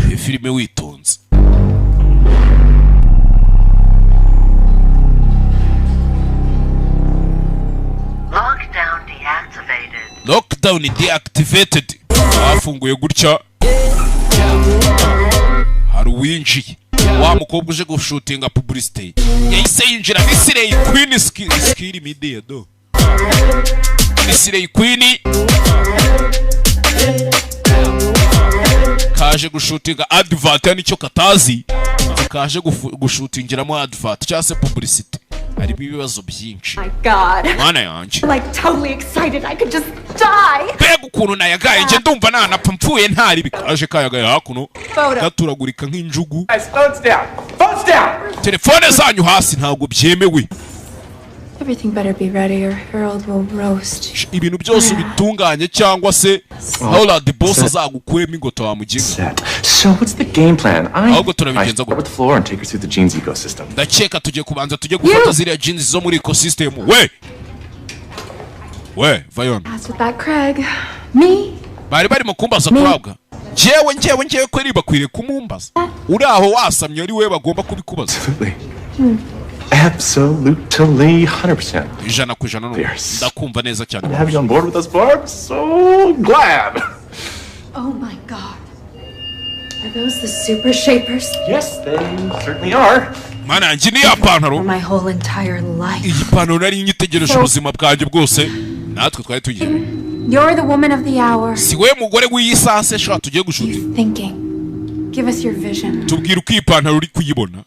S1: Iyi filime witonze.
S10: Lockdown deactivated.
S1: Lockdown deactivated. Afunguye gutya. Hari uwinjiye. Wa mukobwa uje gushutinga publicity. Yahise yinjira ni Slay Queen skill media do. Ni Slay Queen kaje gushutinga advert nicyo katazi. Kaje gushutingiramo advert cyangwa se publicity. Hari ibibazo byinshi.
S2: My God.
S1: Mwana yanjye.
S2: Like totally excited. I could just die.
S1: Mbega ukuntu nayagaye nje ndumva nanapfa mpfuye ntari bikaje kayagaye hakuno. Gaturagurika nk'injugu.
S7: Guys, phones down. Phones down.
S1: Telefone zanyu hasi ntabwo byemewe.
S4: Everything better be ready or Harold will roast.
S1: Ibintu byose ubitunganye cyangwa se Harold boss azagukuremo ingoto wamuginga.
S5: Set. So what's the game plan? I
S1: Ahubwo turabigenza
S5: I start with the floor and take her through the jeans ecosystem.
S1: Ndakeka tugiye kubanza tujye gufata ziriya jeans zo muri ecosystem. We we vayon.
S4: As with that Craig. Me?
S1: Bari barimo kumbaza kurabwa. Njyewe njyewe njyewe kweri bakwiriye kumumbaza. Uri aho wasamye ari we bagomba kubikubaza.
S5: Absolutely 100%.
S1: 100% ndakumva neza cyane.
S5: Have you on board with us, Barb? So glad.
S9: Oh my god. Are those the super shapers?
S5: Yes, they certainly are.
S1: Mana yanjye ni ya pantaro.
S9: My whole entire life.
S1: Iyi pantaro nari nyitegereje ubuzima bwanjye bwose. Natwe twari tugiye.
S4: You're the woman of the hour.
S1: Si we mugore w'iyi saha se shaka tugiye gushuti.
S4: Thinking. Give us your vision.
S1: Tubwire uko iyi pantaro uri kuyibona.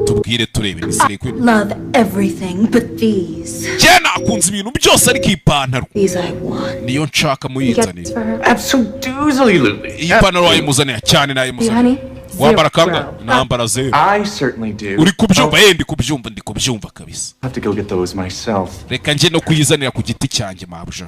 S1: Tubwire turebe ni sire kwe.
S9: Love everything but these.
S1: Njye nakunze ibintu byose ariko iyi pantaro.
S9: These I want.
S1: Niyo nshaka muyizanire.
S5: Absolutely.
S1: Iyi pantaro wayimuzanira cyane nayimuzanira. Wambara kanga nambara zero.
S5: I certainly do.
S1: Uri kubyumva ye ndi kubyumva ndi kubyumva kabisa.
S5: Have to go get those myself.
S1: Reka njye no kuyizanira ku giti cyanjye mabuja.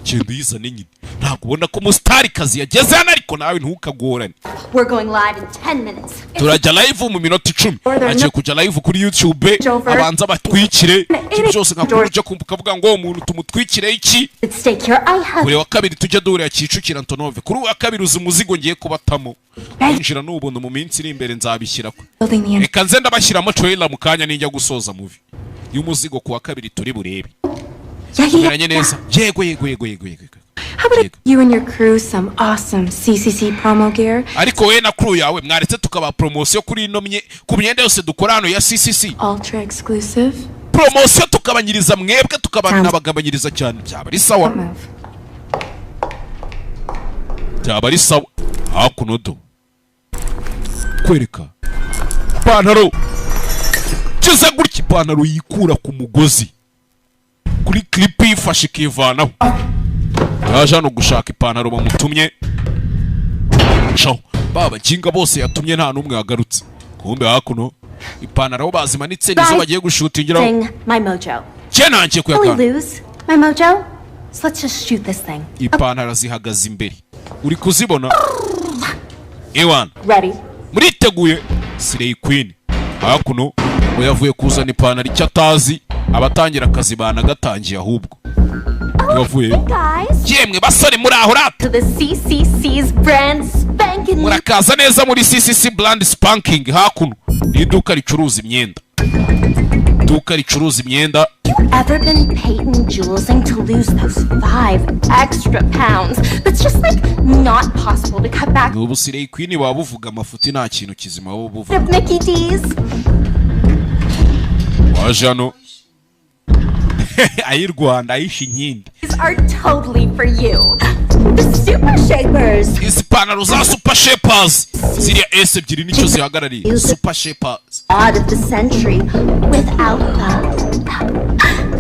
S1: Genda uyizane nyine. Ntabwo ubona ko umustarikazi yageze hano ariko nawe ntukagorane.
S6: We're going live in 10 minutes.
S1: Turajya live mu minota 10. Agiye kujya live kuri YouTube abanza batwikire ibyo byose nka ujya kumva ukavuga ngo umuntu tumutwikire iki.
S6: At stake here, I have
S1: Kuri wa kabiri tujya duhurira Kicukiro Antonove. Kuri wa kabiri uzi umuzigo ngiye kubatamo. Kwinjira n'ubuntu mu minsi iri imbere nzabishyira ko.
S4: Building the
S1: Reka nze ndabashyiramo trailer mu kanya ninjya gusoza movie. Y'umuzigo ku wa kabiri turi burebe. Tumeranye neza. Yego yego yego yego yego.
S4: How about you and your crew some awesome CCC promo gear?
S1: Ariko we na crew yawe mwaretse tukaba promotion kuri ino mye ku myenda yose dukora hano ya CCC.
S4: Ultra exclusive.
S1: Promotion tukabanyiriza mwebwe tukabanabagabanyiriza cyane byaba ari sawa. Byaba ari sawa. Hakuno do. Kwereka. Ipantaro. Kiza gutya ipantaro yikura ku mugozi. Kuri clip yifashe ikivanaho. Yaje hano gushaka ipantaro bamutumye. Ciao. Baba kinga bose yatumye nta numwe yagarutse. Kumbe hakuno ipantaro bazimanitse nizo bagiye gushutingiraho.
S6: Thing, my mojo.
S1: Cye nanjye
S6: Will we
S1: kuyakana.
S6: lose my mojo? So let's just shoot this thing.
S1: Ipantaro zihagaze imbere. Uri kuzibona? Ewan.
S6: Ready.
S1: Muriteguye Slay Queen. Hakuno ngo yavuye kuzana ipantaro icyo atazi abatangira akazi banagatangiye ahubwo. Yavuye.
S6: Guys,
S1: Yemwe basore muri aho rata.
S6: to the CCC's brand spanking new
S1: Murakaza neza muri CCC Brand Spanking hakuno. Ni iduka ricuruza imyenda. Iduka ricuruza imyenda.
S6: Ever been Peyton Julesing to lose those 5 extra pounds? That's just like not possible to cut back
S1: N'ubu Slay Queen baba buvuga amafuti nta kintu kizima baba buvuga.
S6: of Mickey D's.
S1: Waje hano. Ay'i Rwanda ayishe inkindi.
S6: These are totally for you. The Super Shapers.
S1: Izi pantaro za Super Shapers ziriya S ebyiri nicyo zihagarariye Super Shapers.
S6: Odd of the century without the.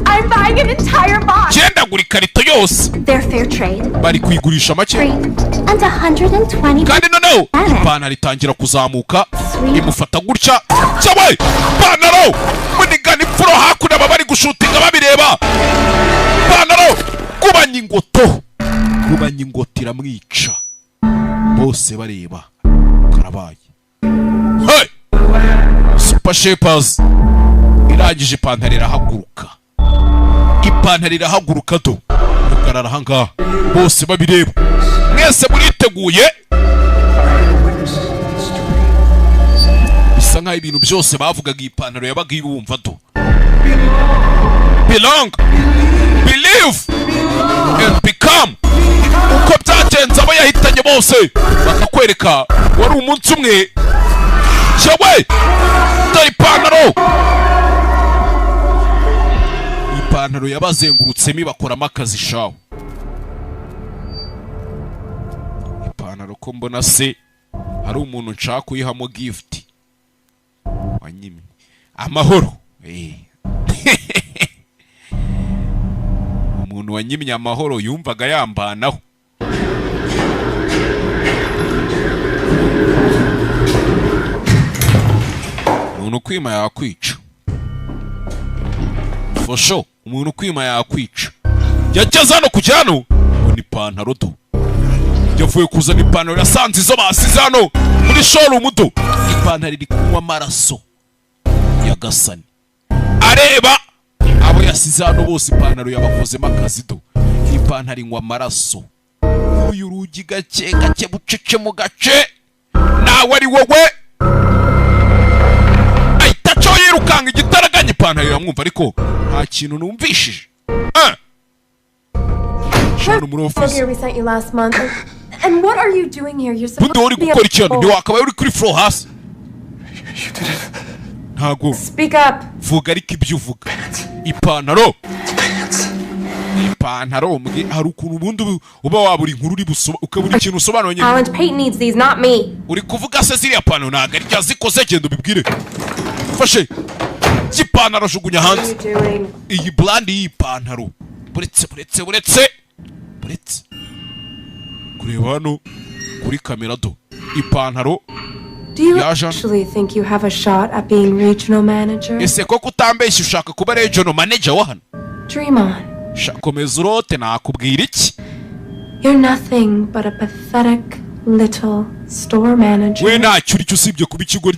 S6: I'm buying an entire box.
S1: Cyendagura ikarito yose.
S6: They're fair trade,
S1: Bari kuyigurisha make.
S6: free, and 120.
S1: Kandi noneho ipantaro itangira kuzamuka imufata gutya cyawe ipantaro munigana imfuro hakuno aba bari gushutinga babireba ipantaro kubanya ingoto kubanya ingoto iramwica bose bareba karabaye. Hey! Super Shapers irangije ipantaro irahaguruka ipantaro irahaguruka do hagarara ahangaha bose babireba mwese muriteguye bisa nkaho ibintu byose bavugaga iyi pantaro yabaga ibumva do. Belong, believe and become. Uko byagenze abo yahitanye bose bakakwereka wari umunsi umwe cyawe. Dore ipantaro ipantaro yabazengurutsemo ibakoramo akazi shawe. Ipantaro ko mbona se hari umuntu nshaka kuyihamo gift wanyimye amahoro. Umuntu wanyimye amahoro yumvaga yambanaho. Umuntu kwima yakwica. Fosho umuntu ukwima yakwica. Yageze hano kujya hano ngo ni ipantaro do. Yavuye kuzana ipantaro, yasanze izo basize hano muri showroom do. Ipantaro iri kunywa amaraso yagasani. Areba abo yasize hano bose, ipantaro yabakozemo akazi do. Ipantaro inywa amaraso. Uyu rugi gake gake bucece mu gace, nawe ari wowe. Ahita acaho yirukanga igitaraganya, ipantaro iramwumva ariko nta kintu numvishije. Shano muri office.
S4: Here we sent you last month. And what are you doing here? You're supposed
S1: Bundi wowe
S4: to
S1: uri
S4: be
S1: gukora iki hano?
S4: a
S1: Ntiwakabaye uri kuri floor hasi. Ntago
S4: Speak up.
S1: vuga ariko ibyo uvuga. Ipantaro, ipantaro hari ukuntu ubundi uba wabura inkuru uri busoma ukabura ikintu usobanura nyine.
S4: Alan Payton needs these, not me.
S1: Uri kuvuga se ziriya pantaro ntabwo ari zikoze, genda ubibwire. Fashe ipantaro jugunya
S4: What are
S1: hanze.
S4: you doing?
S1: Iyi brand y'iyi pantaro, buretse buretse buretse buretse kureba hano kuri kamera do ipantaro.
S4: Do you
S1: Yaje hano.
S4: actually think you have a shot at being regional manager?
S1: Ese koko utambeshye ushaka kuba regional manager wa hano?
S4: Dream on.
S1: Sha, komeza urote, nakubwira iki?
S4: You're nothing but a pathetic little store manager.
S1: We ntacyo uri cyo usibye kuba ikigo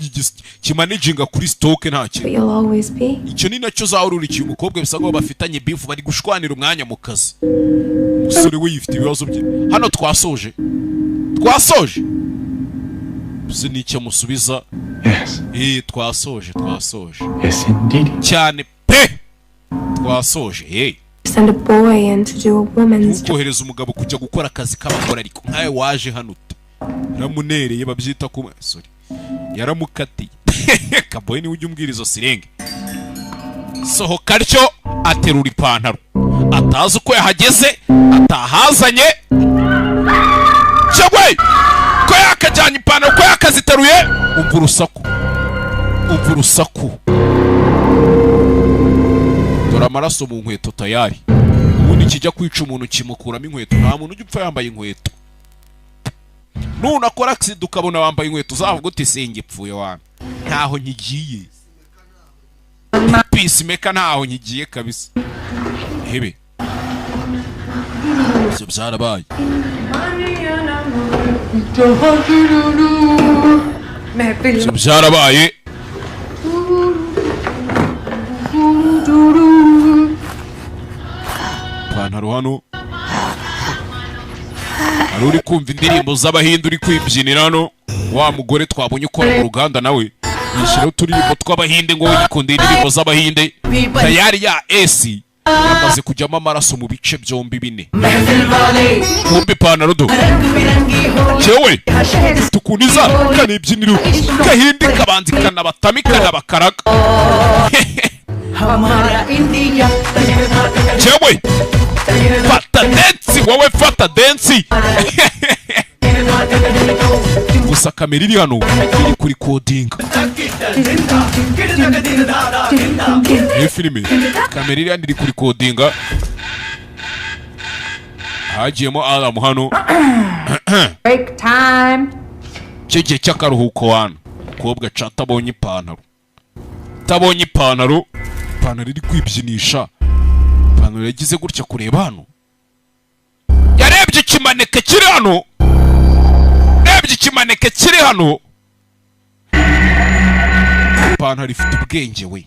S1: kimanaginga kuri stock, nta
S4: But
S1: kintu.
S4: you'll always be.
S1: Icyo ni nacyo uzahora. Umukobwa bisa nkaho bafitanye beef, bari gushwanira umwanya mu kazi. Umusore we yifite ibibazo bye hano. Twasoje, twasoje. Uzi n'icyo amusubiza?
S5: Yes.
S1: Eh, twasoje, twasoje.
S5: Yes, indeed.
S1: Cyane pe, twasoje, hey.
S4: Send a boy in to do a woman's job.
S1: Ntukohereza umugabo kujya gukora akazi k'abagore, ariko nkawe waje hano ute? Yaramunereye, babyita ku, sorry, yaramukatiye. Kaboyi niwe ujya umbwira izo sirenge. Sohoka atyo, aterura ipantaro atazi uko yahageze, atahazanye cyangwa ko yakajyanye ipantaro, ko yakaziteruye. Umva urusaku, umva urusaku. Dore amaraso mu nkweto tayari. Ubundi kijya kwica umuntu kimukuramo inkweto. Nta muntu ujya upfa yambaye inkweto. Nunakora accident ukabona wambaye inkweto, uzavuga uti: "Senge pfuye wana, ntaho nkigiye." Peacemaker, ntaho nkigiye kabisa. Hebe ibyo byarabaye. Ibyo byarabaye. Ipantaro hano, hari uri kumva indirimbo z'abahinde, uri kwibyinira hano. Wa mugore twabonye ukora mu ruganda nawe yishyiraho uturirimbo tw'abahinde ngo yikundira indirimbo z'abahinde. Tayari ya esi yamaze kujyamo amaraso mu bice byombi bine. Kumva ipantaro do cyewe tukuniza kanibyinira gahinde kabanza ikanabatama ikanabakaraga. Cyewe fata dance, wowe fata dance. Gusa kamera iri hano iri kuri kodinga iyi filime. Kamera iri hano iri kuri kodinga. Hagiyemo alamu hano.
S2: Break time.
S1: Cyo gihe cy'akaruhuko wana. Umukobwa aca atabonye ipantaro, atabonye ipantaro, ipantaro iri kwibyinisha. Ipantaro yagize gutya kureba hano, yarebye ikimaneke kiri hano, yarebye ikimaneke kiri hano. Ipantaro ifite ubwenge we,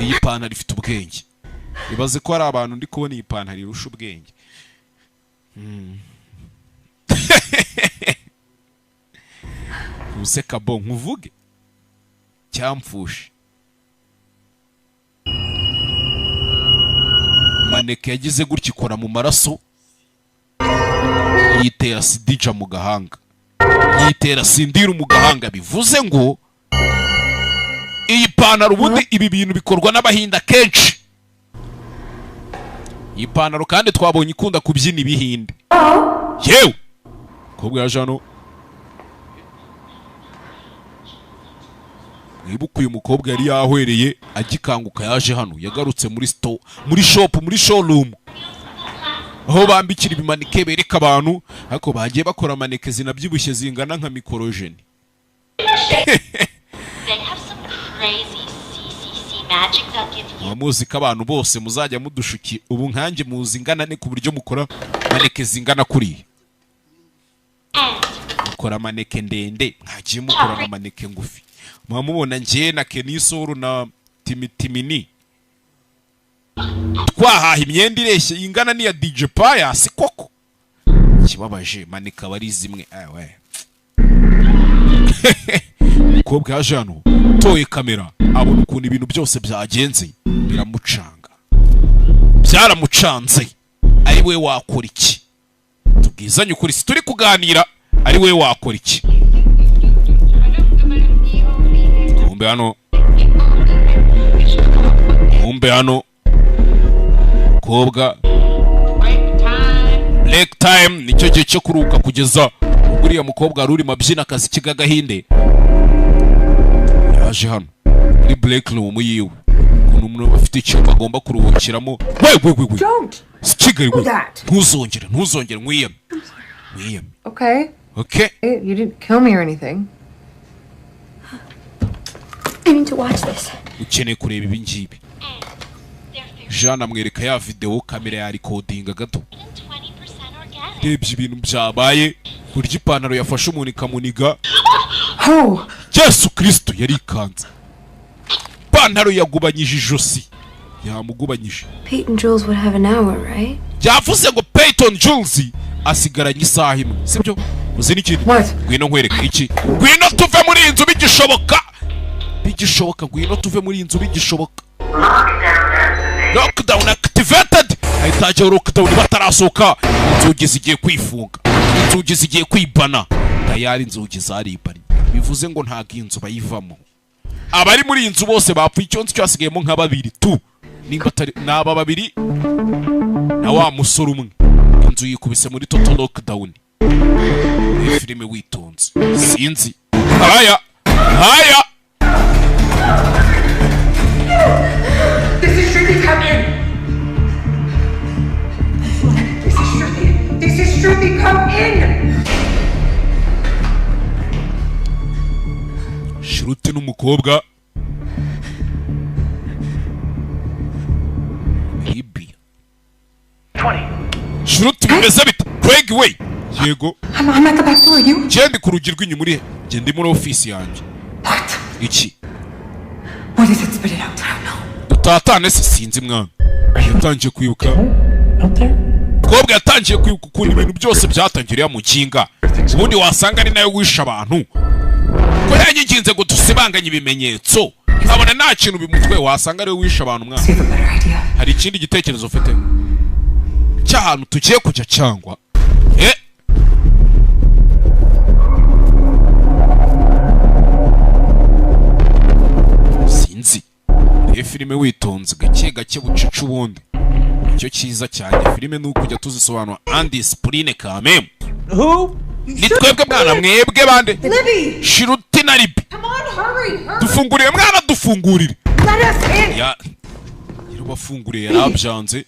S1: iyi pantaro ifite ubwenge. Ibaze ko hari abantu ndi kubona iyi pantaro irusha ubwenge. Ubuse kabo nkuvuge cyamfushe. Maneke yagize gutya ikora mu maraso, yitera sidija mu gahanga, yitera sindiru mu gahanga. Bivuze ngo iyi pantaro, ubundi ibi bintu bikorwa n'abahinda kenshi. Iyi pantaro kandi twabonye ikunda kubyina ibihinde. Yewe kobwa yaje hano. Mwibuke uyu mukobwa yari yahwereye agikanguka, yaje hano, yagarutse muri store, muri shop, muri showroom aho bambikira ibimanike bereka abantu, ariko bagiye bakora maneke zinabyibushye zingana nka mikorojeni.
S6: They have some crazy CCC magic they'll give you.
S1: Muba muzi ko abantu bose muzajya mudushuki. Ubu nkanjye muzi ingana ne ku buryo mukora maneke zingana kuriya, mukora maneke ndende, mwagiye mukora na maneke ngufi. Muba mubona njye na Kenisoro na Timitimini twahaha imyenda ireshya ingana n'iya DJ Pius koko? Ikibabaje, maneke aba ari zimwe. Ewe, umukobwa yaje hano, toye kamera, abona ukuntu ibintu byose byagenze, biramucanga, byaramucanze. Ari we wakora iki? Tubwizanye ukuri, si turi kuganira? Ari we wakora iki? Kumbe hano, kumbe hano mukobwa, break time nicyo gihe cyo kuruhuka, kugeza ubwo uriya mukobwa wari urimo abyina akazi k'agahinde yaje hano muri break room yiwe. Ukuntu umuntu afite icyumba agomba kuruhukiramo. We we we we!
S2: Don't!
S1: Si Kigali we!
S2: Do that.
S1: Ntuzongere, ntuzongere, nkwiyame, nkwiyame.
S2: Okay.
S1: Okay.
S2: You didn't kill me or anything.
S4: I need to watch this.
S1: Ukeneye kureba ibi ngibi. Jean amwereka ya videwo, kamera ya recordinga gato. Rebye ibintu byabaye, kurya ipantaro yafashe umuntu ikamuniga. Yesu Kristo! Yarikanze, ipantaro yagubanyije ijosi, yamugubanyije.
S4: Peyton Jules would have an hour, right?
S1: Yavuze ngo Peyton Jules asigaranye isaha imwe, sibyo? Uzi n'ikindi? Ngwino nkwereke iki. Ngwino tuve muri iyi nzu bigishoboka, bigishoboka. Ngwino tuve muri iyi nzu bigishoboka. Lockdown activated, ahita hajyaho lockdown. Batarasohoka, inzugi zigiye kwifunga, inzugi zigiye kwibana. Tayari inzugi zaribanye, bivuze ngo ntabwo iyi nzu bayivamo. Abari muri iyi nzu bose bapfuye. Icyo nzi cyo, hasigayemo nka babiri tu, nimba atari ni aba babiri na wa musore umwe. Inzu yikubise muri total lockdown. Iyi filime witonze, sinzi haya haya.
S3: This is Shruti, come in! This is Shruti. This is Shruti, come in!
S1: Shruti n'umukobwa Libya. Shruti, bimeze bite? Craig we, yego.
S2: I'm at the back door. You?
S1: Genda ku rugi rw'inyuma. Uri he? Genda muri ofisi yanjye. Iki?
S2: What is it? Spit it out. I don't know.
S1: Dutatane se? Sinzi mwana. Yatangiye kwibuka, mukobwa yatangiye kwibuka ukuntu ibintu byose byatangiriye mu kinga. Ubundi wasanga ari nawe wishe abantu, ko yanyiginze ngo dusibanganye ibimenyetso, nkabona nta kintu bimutwe. Wasanga ariwe wishe abantu. Mwana, hari ikindi gitekerezo ufite cy'ahantu tugiye kujya cyangwa eh? Sinzi. Iyo filime witonze gake gake, bucica. Ubundi icyo cyiza cyane filime ni ukujya tuzisobanura andisipurine kamemu.
S8: Who?
S1: Ni twebwe mwana. Mwebwe bande?
S2: Libby!
S1: Shruti na Libi.
S2: Come on, hurry, hurry!
S1: Dufungurire mwana, dufungurire.
S2: Let us in!
S1: Ya yarabafunguriye, yarabyanze.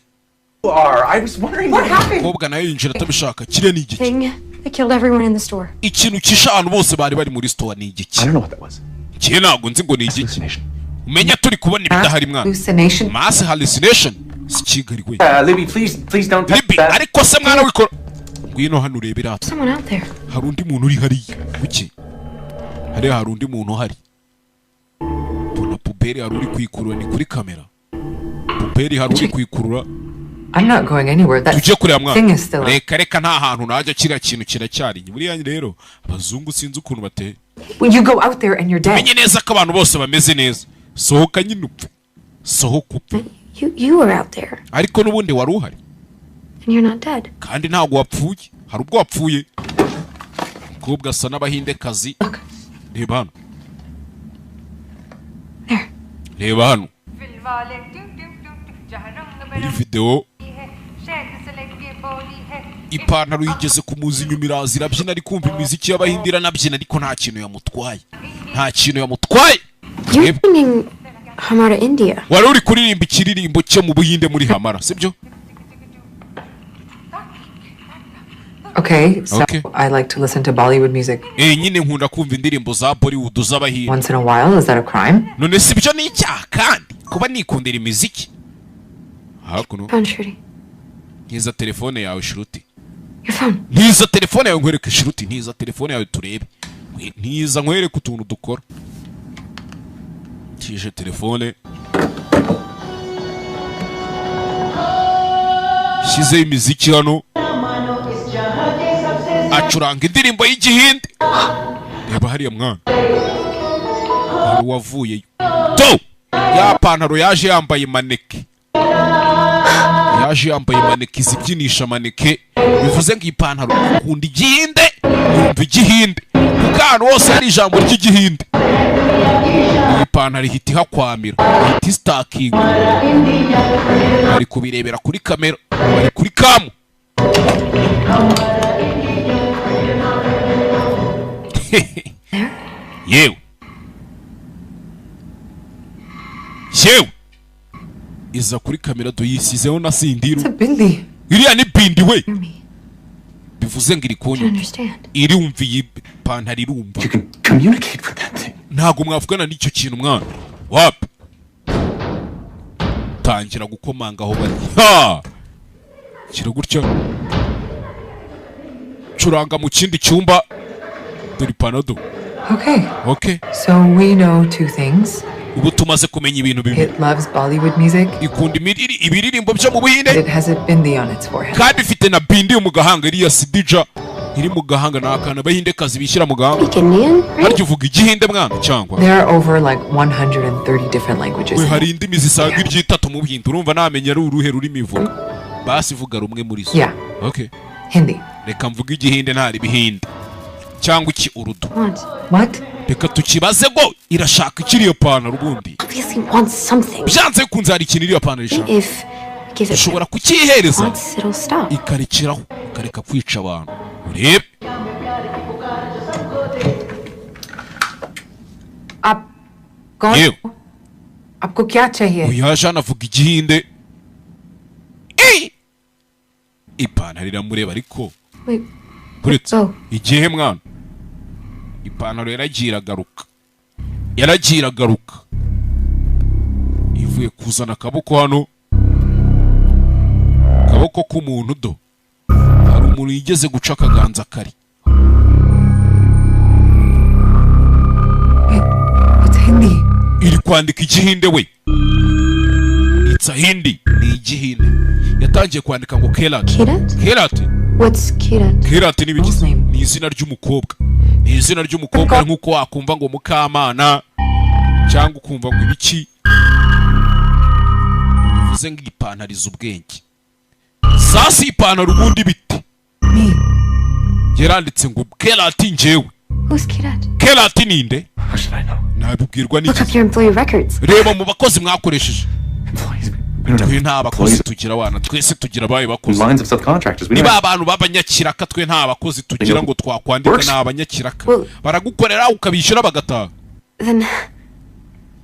S7: You are. I was wondering.
S2: What happened?
S1: Umukobwa nawe yinjira atabishaka. Kiriya ni igiki?
S4: Thing that killed everyone in the store.
S1: Ikintu kishe abantu bose bari muri store ni igiki?
S5: I don't know what that was.
S1: Njye ntabwo nzi ngo ni igiki. Umenya turi kubona ibidahari mwana.
S2: Hallucination.
S1: Mass hallucination si Kigali we.
S7: Libby, please, please don't touch
S1: Libby
S7: that.
S1: Ariko se mwana wikora, ngwino hano urebe rata.
S4: Someone out there.
S1: Hari undi muntu uri hariya buke hariya, hari undi muntu uhari. Mbona puberi, hari uri kwikurura, ni kuri kamera. Puberi, hari uri kwikurura.
S2: I'm not going anywhere. That
S1: Tujye kureba mwana.
S2: thing is still up.
S1: Reka reka, nta hantu najya, kiriya kintu kiracyari. Buriya rero abazungu sinzi ukuntu bateye.
S2: When you go out there and you're dead.
S1: Menye neza ko abantu bose bameze neza. Sohoka nyine upfe, sohoka upfe.
S4: You were out there
S1: Ariko n'ubundi wari uhari.
S4: and you're not dead.
S1: Kandi ntabwo wapfuye. Hari ubwo wapfuye? Umukobwa asa n'abahindekazi. Reba hano, reba hano muri videwo. Ipantaro yigeze kumuza inyuma, iraza irabyina, ari kumva imiziki y'abahindi, iranabyina, ariko nta kintu yamutwaye, nta kintu yamutwaye.
S4: You're singing Hamara India.
S1: Wari uri kuririmba ikiririmbo cyo mu Buhinde muri Hamara, sibyo?
S2: Okay, so
S1: Okay.
S2: I like to listen to Bollywood music
S1: Eh, nyine nkunda kumva indirimbo za Bollywood z'abahinde.
S2: once in a while. Is that a crime?
S1: None si byo ni icyaha kandi? Kuba nikundira imiziki hakuno.
S4: Phone, Shruti.
S1: Ntiza telefone yawe, Shruti.
S4: Your phone.
S1: Ntiza telefone yawe nkwereke, Shruti. Ntiza telefone yawe turebe. Ntiza nkwereke utuntu dukora. Tije telefone, shyizeho imiziki hano, acuranga indirimbo y'igihinde. Reba hariya mwana, hari uwavuyeyo to ya pantaro yaje yambaye maneke, yaje yambaye maneke izibyinisha maneke. Bivuze ngo iyi pantaro ikunda igihinde, yumva igihinde, kuko ahantu hose hari ijambo ry'igihinde iyi pantaro ihita ihakwamira, ihita isitakinga. Bari kubirebera kuri kamera, bari kuri kamu. Yewe yewe, iza kuri kamera duyisizeho na sindiru.
S2: It's a bindi.
S1: Iriya ni bindi we, bivuze ngo iri
S4: I
S1: kunyumva,
S4: understand.
S1: irumva iyi pantaro irumva.
S5: You can communicate with that thing.
S1: Ntabwo mwavugana n'icyo kintu mwana, wapi. Tangira gukomanga aho bari, ha kira gutya, curanga mu kindi cyumba. Dore ipantaro.
S2: Okay.
S1: Okay.
S2: So we know two things.
S1: Ubu tumaze kumenya ibintu bibiri.
S2: It loves Bollywood music.
S1: Ikunda ibiririmbo byo mu Buhinde.
S2: It has a bindi on its forehead.
S1: Kandi ifite na bindi mu gahanga. Iriya sidija iri mu gahanga ni akantu abahindekazi bishyira mu gahanga.
S4: Speak Indian, right?
S1: Harya uvuga igihinde mwana cyangwa?
S2: There are over like 130 different languages.
S1: We, hari indimi zisaga ibyitatu mu Buhinde, urumva namenya ari uruhe rurimi ivuga? Basi vuga rumwe muri zo.
S2: Yeah.
S1: Okay.
S2: Hindi.
S1: Reka mvuge igihinde, ntari ibihinde cyangwa iki Urudu.
S4: Want.
S2: What?
S1: Reka tukibaze ngo irashaka ikiri iyo pantaro ubundi.
S4: Obviously wants something.
S1: Byanze bikunze hari ikintu iriya pantaro ishaka.
S4: If we give it
S1: Ushobora kucyihereza
S4: wants, it'll stop.
S1: ikarekeraho, ikareka kwica abantu. Urebe.
S2: आप कौन?
S1: Yewe.
S2: आपको क्या चाहिए?
S1: Uyu yaje hano avuga igihinde. Ey! Ipantaro iramureba ariko.
S4: Wait,
S1: Uretse
S4: Oh.
S1: igihe mwana, ipantaro yaragiye iragaruka, yaragiye iragaruka, ivuye kuzana akaboko hano, akaboko k'umuntu. Do, hari umuntu yigeze guca akaganza kari.
S2: It's Hindi.
S1: Iri kwandika igihinde we. It's a Hindi, ni igihinde. Yatangiye kwandika ngo Kerat.
S4: Kirat?
S1: Kerat.
S4: What's Kirat?
S1: Kerat ni ibiki? Ni izina ry'umukobwa, ni izina ry'umukobwa, nk'uko wakumva ngo Mukamana cyangwa ukumva ngo ibiki. Bivuze ngo ipantaro izi ubwenge. Sasa ipantaro ubundi biti yaranditse ngo Kerat njyewe.
S4: Who's Kirat?
S1: Kerat ninde?
S5: How should I know?
S1: Nabibwirwa
S4: Look
S1: n'iki?
S4: up your employee records.
S1: Reba mu bakozi mwakoresheje.
S5: Employees. We don't have
S1: Twe nta bakozi tugira wana, twese tugira abaye bakozi.
S5: lines of subcontractors. We
S1: Niba
S5: don't
S1: abantu b'abanyakiraka, twe nta bakozi tugira ngo twakwandika.
S5: Works.
S1: Ni abanyakiraka,
S4: Well-
S1: baragukorera ukabishyura bagataha.
S4: Then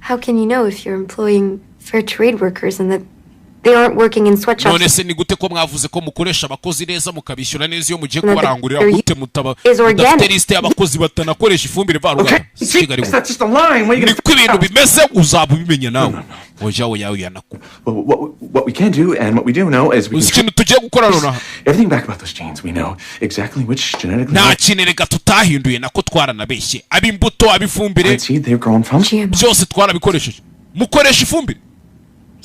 S4: how can you know if you're employing fair trade workers and that they aren't working in sweatshops?
S1: None se ni gute ko mwavuze ko mukoresha abakozi neza, mukabishyura neza, iyo mugiye
S4: No,
S1: kubarangurira,
S4: there
S1: gute mutaba
S4: is organic.
S1: mudafite lisite y'abakozi batanakoresha ifumbire mvaruganda?
S5: Okay.
S1: Si Kigali
S5: That's just a line. What are you gonna
S1: niko ibintu bimeze, uzaba ubimenya nawe. Oya oya oya, nako.
S5: Well, what we can do and what we do know is we
S1: Uzi
S5: can
S1: ikintu tugiye gukora nonaha?
S5: everything back about those genes. We know exactly which genetically
S1: Nta kintu reka tutahinduye, nako twaranabeshye, ab'imbuto, ab'ifumbire,
S5: seed they've grown from.
S4: GMO.
S1: byose twarabikoresheje. Mukoresha ifumbire?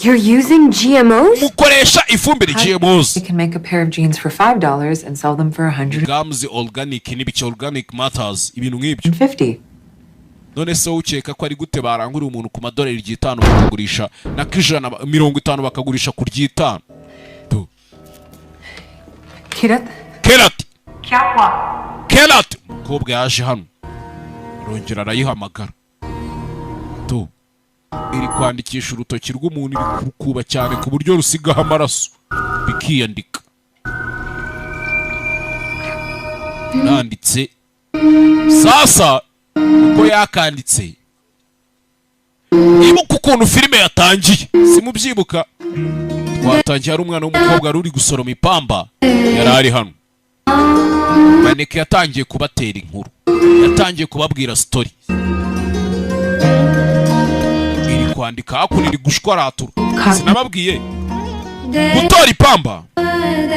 S4: You're using GMOs?
S1: Mukoresha ifumbire GMOs?
S2: You can make a pair of jeans for $5 and sell them for 150.
S1: Gams organic n'ibiki, organic matters, ibintu nk'ibyo. None se wowe ukeka ko ari gute barangurira umuntu ku madolari ry'itanu bakagurisha na k'ijana 50 bakagurisha ku ry'itanu?
S2: Kirat?
S1: Kerat, Kerat! Umukobwa yaje hano arongera arayihamagara. Tu iri kwandikisha urutoki rw'umuntu, iri kurukuba cyane ku buryo rusigaho amaraso bikiyandika. Nanditse sasa uko yakanditse. Ibuka ukuntu filime yatangiye, simubyibuka? Twatangiye hari umwana w'umukobwa wari uri gusoroma ipamba, yari ari hano. Maneke yatangiye kubatera inkuru, yatangiye kubabwira story. Iri Kwandika hakuno iri gushwaratura. Sinababwiye gutora ipamba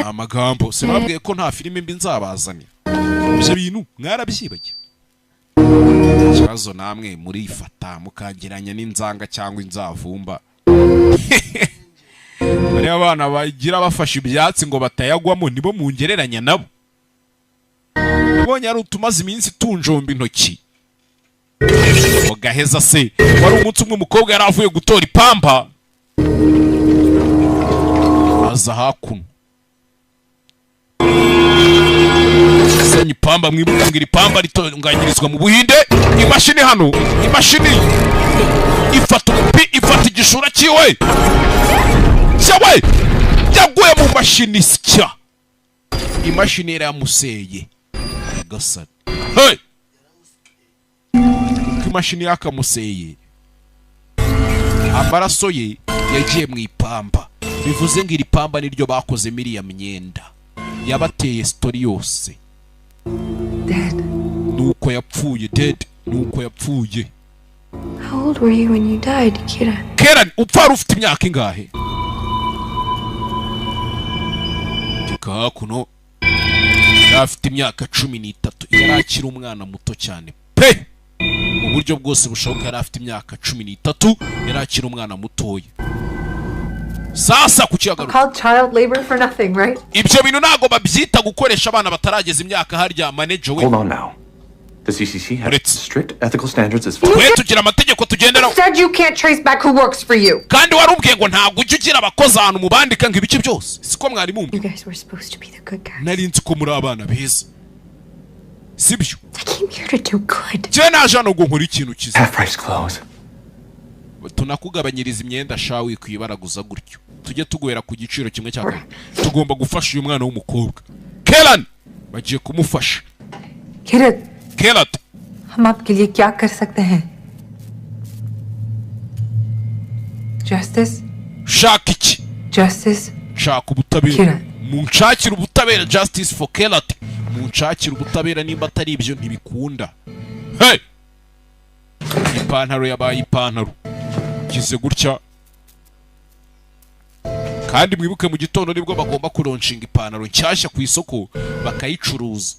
S1: amagambo, sinababwiye ko nta filime mbi nzabazanira. Ibyo bintu mwarabyibagiwe. Ikibazo namwe murifata mukageranya n'inzanga cyangwa inzavumba. Bariya abana bagira bafashe ibyatsi ngo batayagwamo nibo mungereranya nabo. Nabonye ari utumaze iminsi tunjomba intoki. Mugaheza se wari umunsi umwe umukobwa yari avuye gutora ipamba aza hakuno. Senya ipamba, mwibuka ngo iri pamba ritunganyirizwa mu Buhinde. Imashini hano, imashini ifata umupi, ifata igishura cyiwe cyawe yaguye mu mashini sya. Imashini yaramuseye gasana. Hey! Imashini yakamuseye, amaraso ye yagiye mu ipamba. Bivuze ngo iri pamba niryo bakoze miriya myenda yabateye story yose. Nuko yapfuye dead, nuko yapfuye.
S4: How old were you when you died, Kiran?
S1: Kiran, upfa wari ufite imyaka ingahe? Tika kuno yari afite imyaka 13, yari akiri umwana muto cyane pe. Mu buryo bwose bushoboka yari afite imyaka 13, yari akiri umwana mutoya. Sasa kucyagaruka.
S2: Called child labor for nothing, right?
S1: Ibyo bintu ntago babyita gukoresha abana batarageza imyaka harya manager we.
S5: Hold on now. The CCC has strict ethical standards as far.
S1: Twe tugira amategeko tugenderaho.
S2: Said you can't trace back who works for you.
S1: Kandi warubwiye ngo ntabwo ujya ugira abakozi ahantu mubandika ngo ibice byose. Siko mwari mumbi.
S4: You guys were supposed to be the good guys.
S1: Nari nzi ko muri abana beza. Sibyo.
S4: I came here to do good.
S1: Jye naje hano ngo nkore ikintu cyiza.
S5: Half price clothes.
S1: Tunakugabanyiriza imyenda shawe kwibaraguza gutyo. Tujye tuguhera ku giciro kimwe cya kabiri. Tugomba gufasha uyu mwana w'umukobwa. Kelan bagiye kumufasha.
S2: Kirat,
S1: Kelat,
S2: हम आपके लिए क्या कर सकते हैं? Justice,
S1: shaka iki?
S2: Justice,
S1: Shaka ubutabera. Munshakire ubutabera, justice for Kelat. Munshakire ubutabera, nimba atari ibyo ntibikunda. Hey! Ipantaro yabaye ipantaro. Kize gutya. Kandi mwibuke mu gitondo nibwo bagomba kuronshinga ipantaro nshyashya ku isoko bakayicuruza.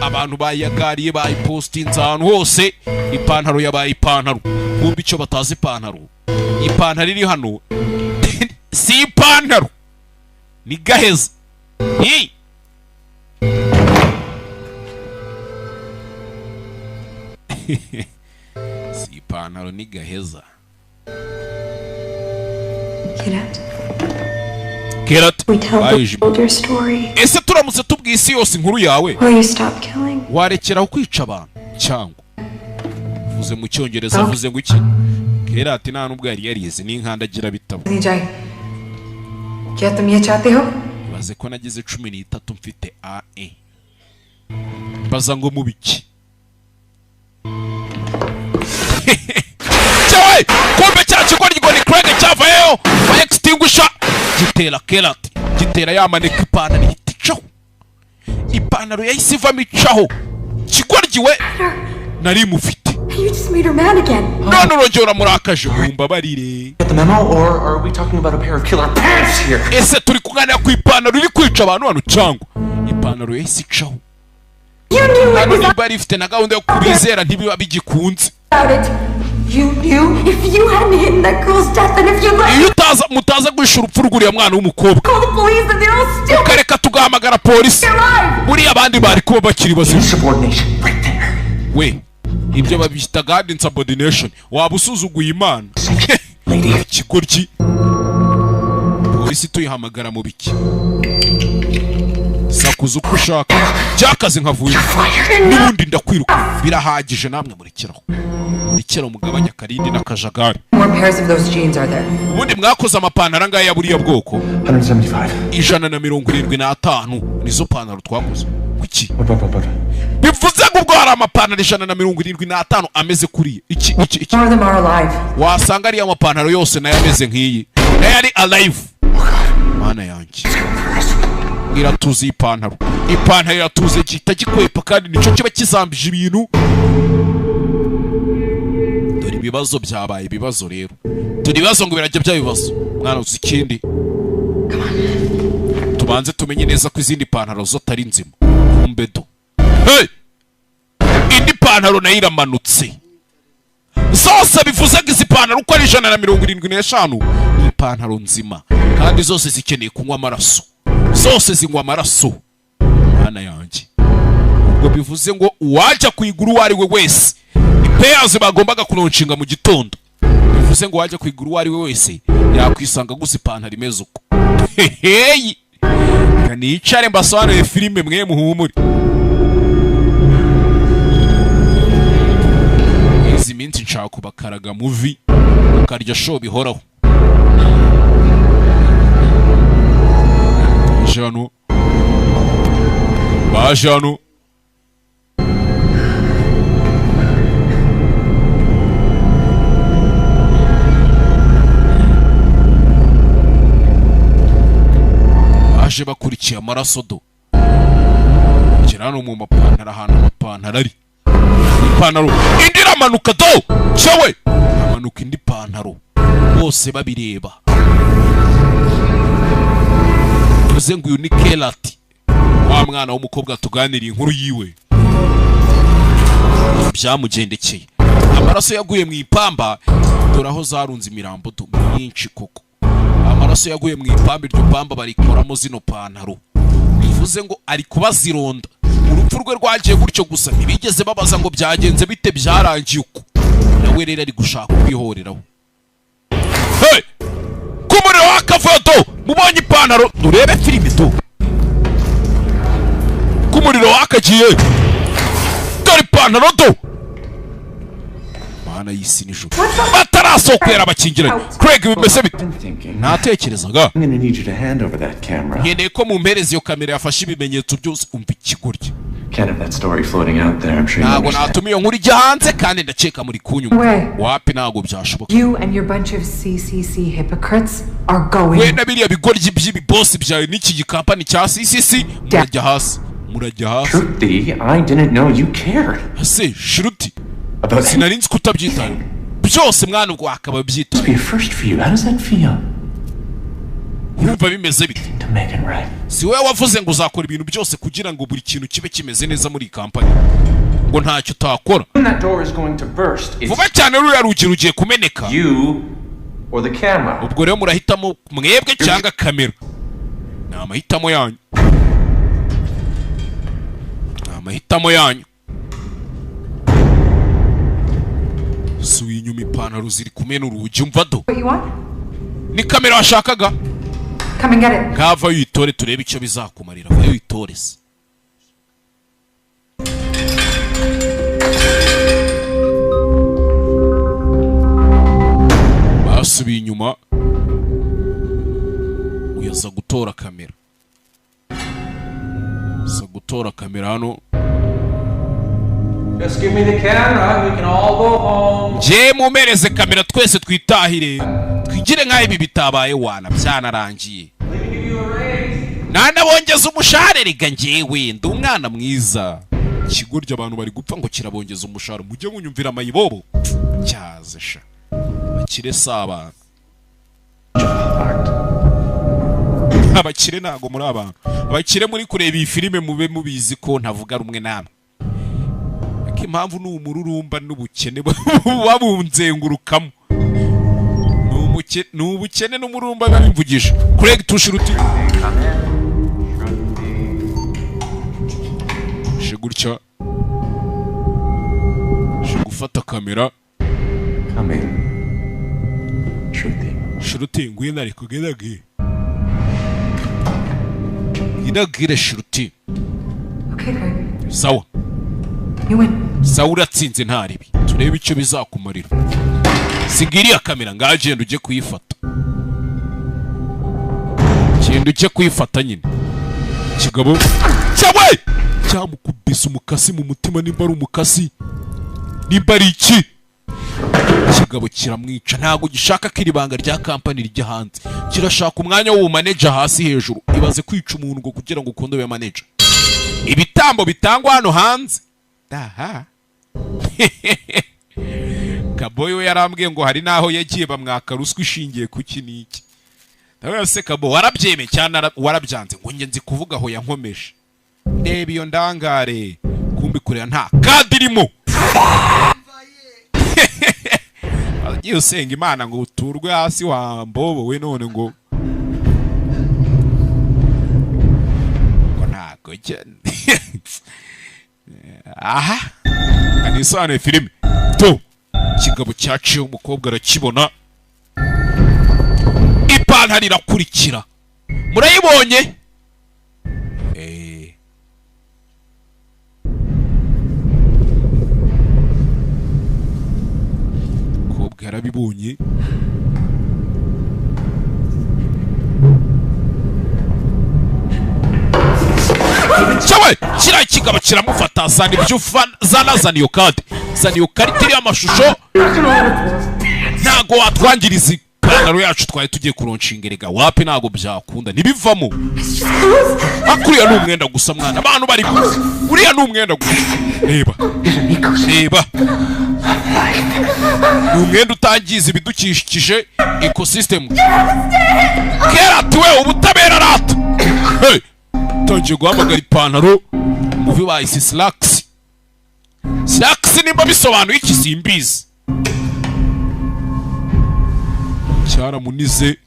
S1: Abantu bayagariye bayipostinze ahantu hose, ipantaro yabaye ipantaro. Kumbe icyo batazi ipantaro, ipantaro iri hano si ipantaro, ni gaheza. Ni si ipantaro, ni gaheza.
S4: Kirat,
S1: Kerat,
S4: we tell the world your story.
S1: Ese turamutse tubwiye isi yose inkuru yawe,
S4: Will you stop killing?
S1: warekeraho kwica abantu cyangwa? Vuze mu cyongereza, avuze ngo iki? Kerat nta nubwo yari yarize n'inkandagira bitabo.
S2: नहीं जाए। क्या तुम ये चाहते हो?
S1: Baze ko nagize 13 mfite AE. Baza ngo mubiki. Cyawe kumbe cya kigoryi ngo ni Craig cyavayeyo fire extinguisher gitera Kerat, gitera yamaneka ipantaro ihita icaho. Ipantaro yahise ivamo icaho. Kigoryi we nari mufite.
S4: You just made her mad again.
S1: None urongera uramurakaje, mumbabarire.
S5: Get the memo, or are we talking about a pair of killer pants here?
S1: Ese turi kuganira ku ipantaro iri kwica abantu hano cyangwa? Ipantaro yahise icaho.
S4: You knew it
S1: Hano
S4: was
S1: niba yari ifite na gahunda yo kubizera ntibiba bigikunze.
S4: about it. You knew if you hadn't hidden that girl's death and if you let
S1: Iyo utaza mutaza guhisha urupfu rw'uriya mwana w'umukobwa,
S4: call the police and they're all still
S1: ukareka tugahamagara polisi,
S4: alive.
S1: buriya abandi bari kuba bakiri bazima.
S5: Insubordination right there.
S1: We ibyo babyita God insubordination, waba usuzuguye Imana.
S5: Lady.
S1: Ikigoryi. Polisi tuyihamagara mu biki? Sakuza uko ushaka cyakaze nkavuye n'ubundi ndakwiruka. Birahagije namwe murekeraho, murekeraho mugabanya akarindi n'akajagari.
S2: More pairs of those jeans are there?
S1: Ubundi mwakoze amapantaro angaya ya buriya bwoko?
S5: 175.
S1: 175 nizo pantaro twakoze. Kuki?
S5: What, what, what, what?
S1: Bivuze ngo ubwo hari amapantaro 175 ameze kuriya. Iki iki iki
S2: More of them are alive.
S1: wasanga ariya mapantaro yose nayo ameze nk'iyi, nayo ari alive. Mana yanjye, iratuze ipantaro, ipantaro iratuze gihita gikwepa kandi nicyo kiba kizambije ibintu. Dore Ibibazo byabaye ibibazo rero, turi ibibazo ngo birajya bya bibazo. Mwana, uzi ikindi? Tubanze tumenye neza ko izindi pantaro zo atari nzima. Kumbe do, hey! Indi pantaro nayo iramanutse zose. Bivuze ngo izi pantaro uko ari 175 ni ipantaro nzima, kandi zose zikeneye kunywa amaraso, zose zinywa amaraso. Mana yanjye! Ubwo bivuze ngo uwajya kuyigura uwo ari we wese, ni peyazi bagombaga kulaunchinga mu gitondo, bivuze ngo uwajya kuyigura uwo ari we wese yakwisanga aguze ipantaro imeze uko. Heheyi! Reka nicare mbasobanurire filime, mwe muhumure. Izi minsi nshaka kubakaraga movie, mukarya show bihoraho. Baje hano, baje hano. Baje bakurikiye amaraso do. Gera hano mu mapantaro, ahantu amapantaro ari, ipantaro indi iramanuka do. Cyewe, amanuka indi pantaro bose babireba. Bivuze ngo uyu ni Kerati, wa mwana w'umukobwa tuganiriye inkuru yiwe byamugendekeye. Amaraso yaguye mu ipamba, dore aho zarunze imirambo do, myinshi koko. Amaraso yaguye mu ipamba, iryo pamba barikoramo zino pantaro. Bivuze ngo ari kubazironda. Urupfu rwe rwagiye gutyo gusa, ntibigeze babaza ngo byagenze bite, byarangiye uko. Nawe rero ari gushaka kwihoreraho. Hey! Kumuriro wakavuyo do, mubonye ipantaro, urebe filime do. Kumuriro wakagiye, dore ipantaro do. Mana y'isi n'ijuru! Batarasohokera abakingiranye. Craig, bimeze bite? Natekerezaga
S5: I'm gonna need you to hand over that camera.
S1: Nkeneye ko mumpereza iyo kamera yafashe ibimenyetso byose. Umva ikigoryi!
S5: Can't have that story floating out there. I'm sure you
S1: Ntabwo
S5: understand.
S1: natuma iyo nkuru ijya hanze, kandi ndakeka muri kunyuma.
S2: We.
S1: Wapi, ntabwo byashoboka.
S2: You and your bunch of CCC hypocrites are going
S1: We na biriya bigoryi by'ibibosi byawe n'iki gikampani cya CCC murajya hasi, murajya hasi.
S5: Shruti, I didn't know you cared
S1: Ese Shruti,
S5: about
S1: sinari nzi ko utabyitaye byose mwana. Ubwo wakaba byitaye.
S5: Be a first for you. How does that feel?
S1: Urumva bimeze bite?
S5: To make it right.
S1: Si wowe wavuze ngo uzakora ibintu byose kugira ngo buri kintu kibe kimeze neza muri iyi kampani, ngo ntacyo utakora?
S7: When that door is going to burst, it's
S1: Vuba cyane ruriya rugi rugiye kumeneka.
S7: you or the camera.
S1: Ubwo rero murahitamo, mwebwe cyangwa kamera. Ni amahitamo yanyu, ni amahitamo yanyu. Suye inyuma, ipantaro ziri kumena urugi. Umva do.
S2: What you want?
S1: Ni kamera washakaga?
S2: Come and get it.
S1: Ngava uyitore, turebe icyo bizakumarira. Vayo uyitore se. Basubiye inyuma, uyaza gutora kamera, aza gutora kamera hano.
S8: Just give me the camera. We can all go home.
S1: Njye mumpereze kamera, twese twitahire, twigire nk'aho ibi bitabaye. Wana, byanarangiye, nanabongeza umushahara. Rega njyewe ndi umwana mwiza. Ikigoryi, abantu bari gupfa ngo kirabongeza umushahara. Mujye munyumvira amayibobo cyaze sha. Abakire si abantu, abakire ntabwo muri abantu. Abakire muri kureba iyi filime, mube mubizi ko ntavuga rumwe namwe. Ariko impamvu ni umururumba n'ubukene buba bunzengurukamo. Ni ubukene n'umururumba biba bimvugisha. Craig Tushiruti je gutya, je gufata kamera.
S5: Come in. Shruti.
S1: Shruti, ngwino. Ariko ngwino, ngwino Shruti.
S2: Okay, Craig.
S1: Sawa.
S2: You win.
S1: Sawa, uratsinze, ntaribi turebe icyo bizakumarira. Siga iriya kamera ngaho, genda ujye kuyifata, genda ujye kuyifata nyine. Kigabo cyawe cyamukubise umukasi mu mutima, nimba ari umukasi, nimba ari iki, kigabo kiramwica. Ntabwo gishaka ko iri banga rya kampani rijya hanze, kirashaka umwanya w'ubumaneja hasi hejuru. Ibaze kwica umuntu ngo kugira ngo ukunde ube manager. Ibitambo bitangwa hano hanze aha. Kaboyi we yarambwiye ngo hari naho yagiye bamwaka ruswa ishingiye ku iki n'iki. Ndavuga se Kabo warabyemeye cyane warabyanze? Ngo njye nzi kuvuga aho yankomeje. Reba iyo ndangare, kumbi kurera nta kadi irimo. Agiye usenga Imana ngo uturwe hasi wa mbobo we, none ngo ntago. Aha anisobanuye filime to ikigabo cyaciye, umukobwa arakibona, ipantaro irakurikira, murayibonye. Umukobwa yarabibonye, cyawe kiriya kigabo kiramufata, zana ibyo zana iyo kadi, zana iyo karita iriho amashusho, ntago watwangiriza ipantaro yacu twari tugiye kuronshinga. Erega wapi, ntago byakunda, ntibivamo. Akuriya ni umwenda gusa mwana, abantu bari uriya ni umwenda gusa. Reba reba, ni umwenda utangiza ibidukikije, ecosystem. Kera tuwe ubutabera rata. Hey, tangiye guhamagara ipantaro muvi bayise slacks. Slacks nimba bisobanuye iki simbizi. Cyaramunize,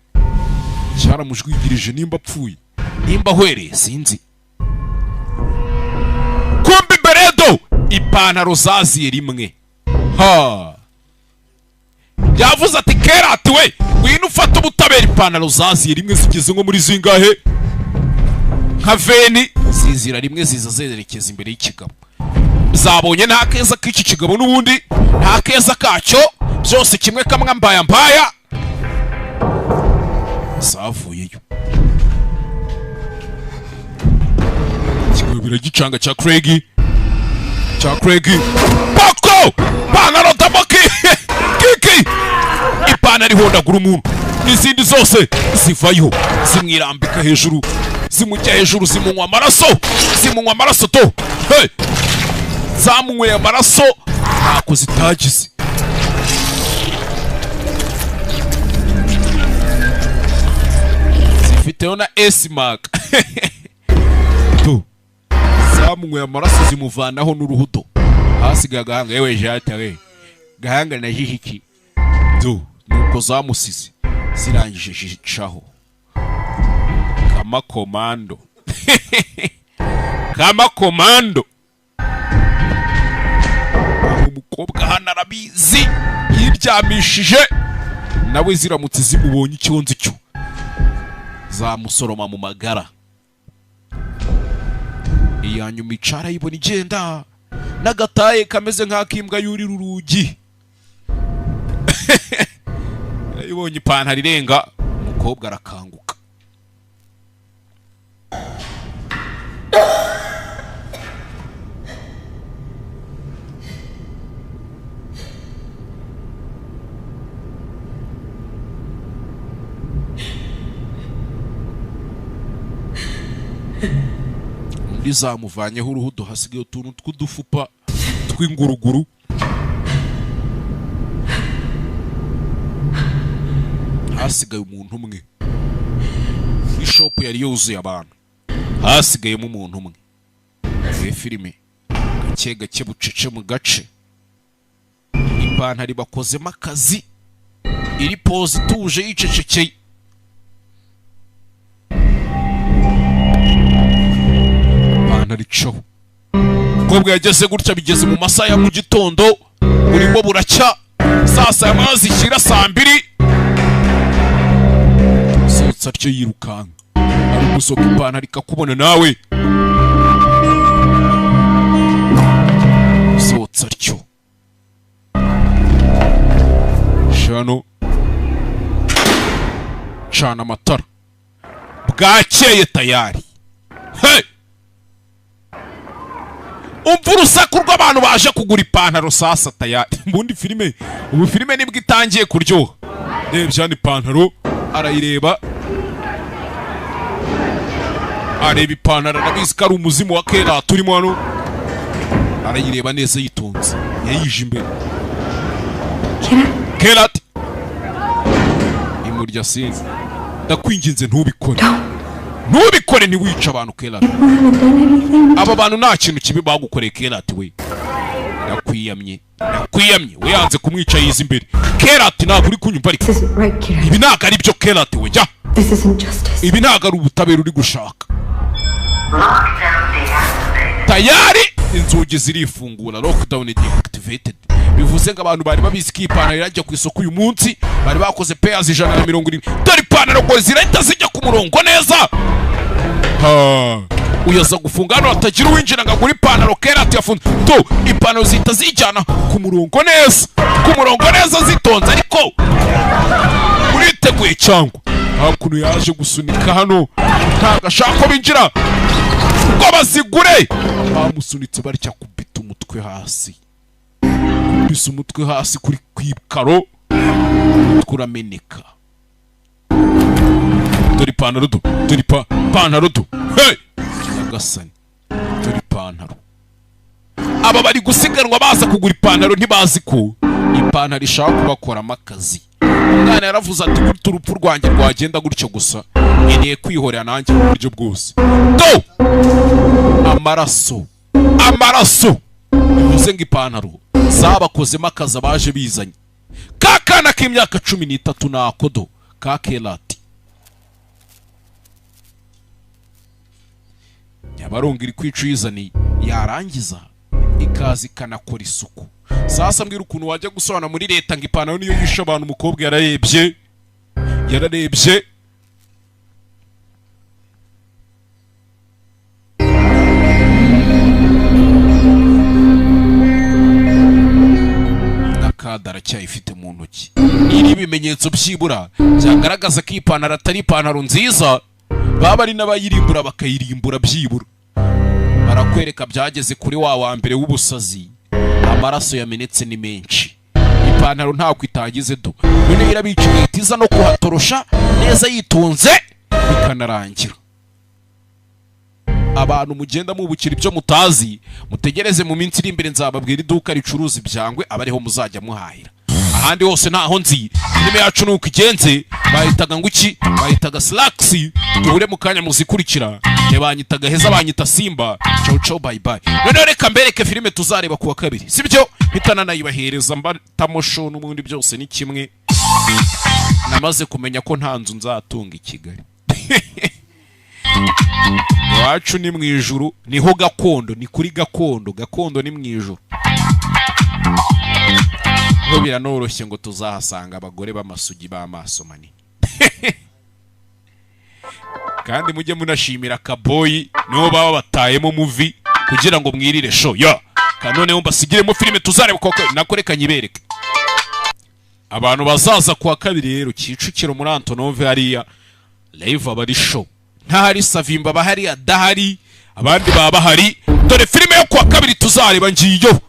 S1: cyaramujwigirije, nimba apfuye nimba ahwereye sinzi. Kumbi beredo ipantaro zaziye rimwe. Ha, yavuze ati kera ati we ngwino ufate ubutabera. Ipantaro zaziye rimwe zigeze nko muri zingahe nka veni, zizira rimwe ziza zerekeza imbere y'ikigabo. Zabonye nta keza k'iki kigabo n'ubundi nta keza kacyo, byose kimwe kamwe mbaya mbaya. Zavuyeyo ikigabo gicanga cya Craig, cya Craig pako pantaro taboki kiki, ipantaro ihondagura umuntu, n'izindi zose zivayo zimwirambika hejuru, zimujya hejuru, zimunywa amaraso, zimunywa amaraso to. Hey, zamunyweye amaraso ntako zitagize. Zifiteho na S-mark to, zamunyweye amaraso zimuvanaho n'uruhudo. Hasigaye agahanga, yewe jata we gahanga na jihiki to, nuko zamusize zirangije zicaho kama komando. Kama komando. Umukobwa hano arabizi, yiryamishije nawe ziramutse zimubonye icyonzi cyo zamusoroma mu magara. Iya nyuma icara yibona igenda n'agataye kameze nk'akimbwa yurira urugi. Yibonye ipantaro irenga, umukobwa arakanguka. Undi zamuvanyeho uruhudo, hasigaye utuntu tw'udufupa tw'inguruguru. Hasigaye umuntu umwe. Ishopu yari yuzuye abantu, hasigayemo umuntu umwe. Iyi filime gake gake bucece mu gace, ipantaro bakozemo akazi, iri pose ituje yicecekeye. Ipantaro icaho. Umukobwa yageze gutya, bigeze mu masaha ya mu gitondo, burimo buracya, saa saba amazi ishyira saa mbiri. Sohotse atyo yirukanka, ari gusohoka ipantaro ikakubona nawe. Sohotse atyo shano, cana amatara, bwakeye tayari. Hey! Umva urusaku rw'abantu baje kugura ipantaro sasa tayari. Ubundi filime, ubu filime nibwo itangiye kuryoha. Rebye hano ipantaro arayireba, areba ipantaro arabizi ko ari umuzimu wa kera turimo hano, arayireba neza yitonze, yayije imbere. Kerat, imurya sinzi, ndakwinginze ntubikore, ntubikore, ntiwice abantu, Kerat.
S4: People haven't done anything.
S1: Aba bantu nta kintu kibi bagukoreye, Kerat we, ndakwiyamye, ndakwiyamye. We yanze kumwica, yiza imbere. Kerat, ntabwo uri kunyumva ariko.
S4: This isn't right, Kirat.
S1: Ibi ntabwo ari byo, Kerat we, jya.
S4: This isn't justice.
S1: Ibi ntabwo ari ubutabera uri gushaka. Tayari inzugi zirifungura, lockdown deactivated. Bivuze ngo abantu bari babizi ko iyi ipantaro irajya ku isoko uyu munsi, bari bakoze pairs 170. Dore ipantaro ngo zirahita zijya ku murongo neza. Ha. Uyaza gufunga hano hatagira uwinjira ngo agure ipantaro. Kera yafunze to, ipantaro zihita zijyana ku murongo neza, ku murongo neza, zitonze. Ariko uriteguye cyangwa? Hakuno yaje gusunika hano, ntabwo ashaka ko binjira ngo bazigure. Bamusunitse batya, kubita umutwe hasi, kubisa umutwe hasi kuri ku ikaro, umutwe urameneka. Dore ipantaro do, dore ipantaro do. Hey, nyagasani, dore ipantaro. Aba bari gusiganwa baza kugura ipantaro, ntibazi ko ipantaro ishaka kubakoramo akazi. Umwana yaravuze ati: "Gutya urupfu rwanjye rwagenda gutyo gusa, nkeneye kwihorera nanjye mu buryo bwose." Do, amaraso, amaraso! Bivuze ngo ipantaro zabakozemo akazi abaje bizanye. Ka kana k'imyaka 13 nakodo ka Kerati. Nyabarongo iri kwica uyizaniye, yarangiza ikaza ikanakora isuku. Sasa mbwira ukuntu wajya gusobanura muri leta ngo ipantaro niyo yishe abantu. Umukobwa yararebye, yararebye. N'akada aracyayifite mu ntoki. Iri ibimenyetso byibura byagaragaza ko iyi ipantaro atari ipantaro nziza, baba ari n'abayirimbura bakayirimbura. Byibura barakwereka byageze kuri wa mbere w'ubusazi. Amaraso yamenetse ni menshi, ipantaro ntabwo itagize do. Noneho irabica, igahita iza no kuhatorosha neza yitonze, bikanarangira. Abantu mugenda mubukira ibyo mutazi, mutegereze mu minsi iri imbere nzababwira iduka ricuruza ibyangwe, aba ariho muzajya muhahira, ahandi hose ntaho nzi. Filime yacu nuko igenze, bahitaga ngo iki? Bahitaga Slaxx. Duhure mu kanya muzikurikira. Ntibanyitaga heza, banyita Simba. Ciao ciao, bye bye. Noneho reka mbereke filime tuzareba kuwa kabiri, sibyo? Mpita nanayibahereza mbatamosho, n'ubundi byose ni kimwe. Namaze kumenya ko nta nzu nzatunga i Kigali. Iwacu ni mu ijuru, niho gakondo, ni kuri gakondo. Gakondo ni mu ijuru ho. Biranoroshye ngo tuzahasanga abagore b'amasugi b'amaso manini. Kandi mujye munashimira Kaboyi, nibo baba batayemo movie kugira ngo mwirire show ya noneho mbasigiremo filime tuzareba koko. Nako reka nyibereke abantu bazaza kuwa kabiri. Rero Kicukiro muri Antonove hariya, live aba ari show. Ntahari Savimba bahari, adahari abandi baba bahari. Dore filime yo kuwa kabiri tuzareba ngiyo.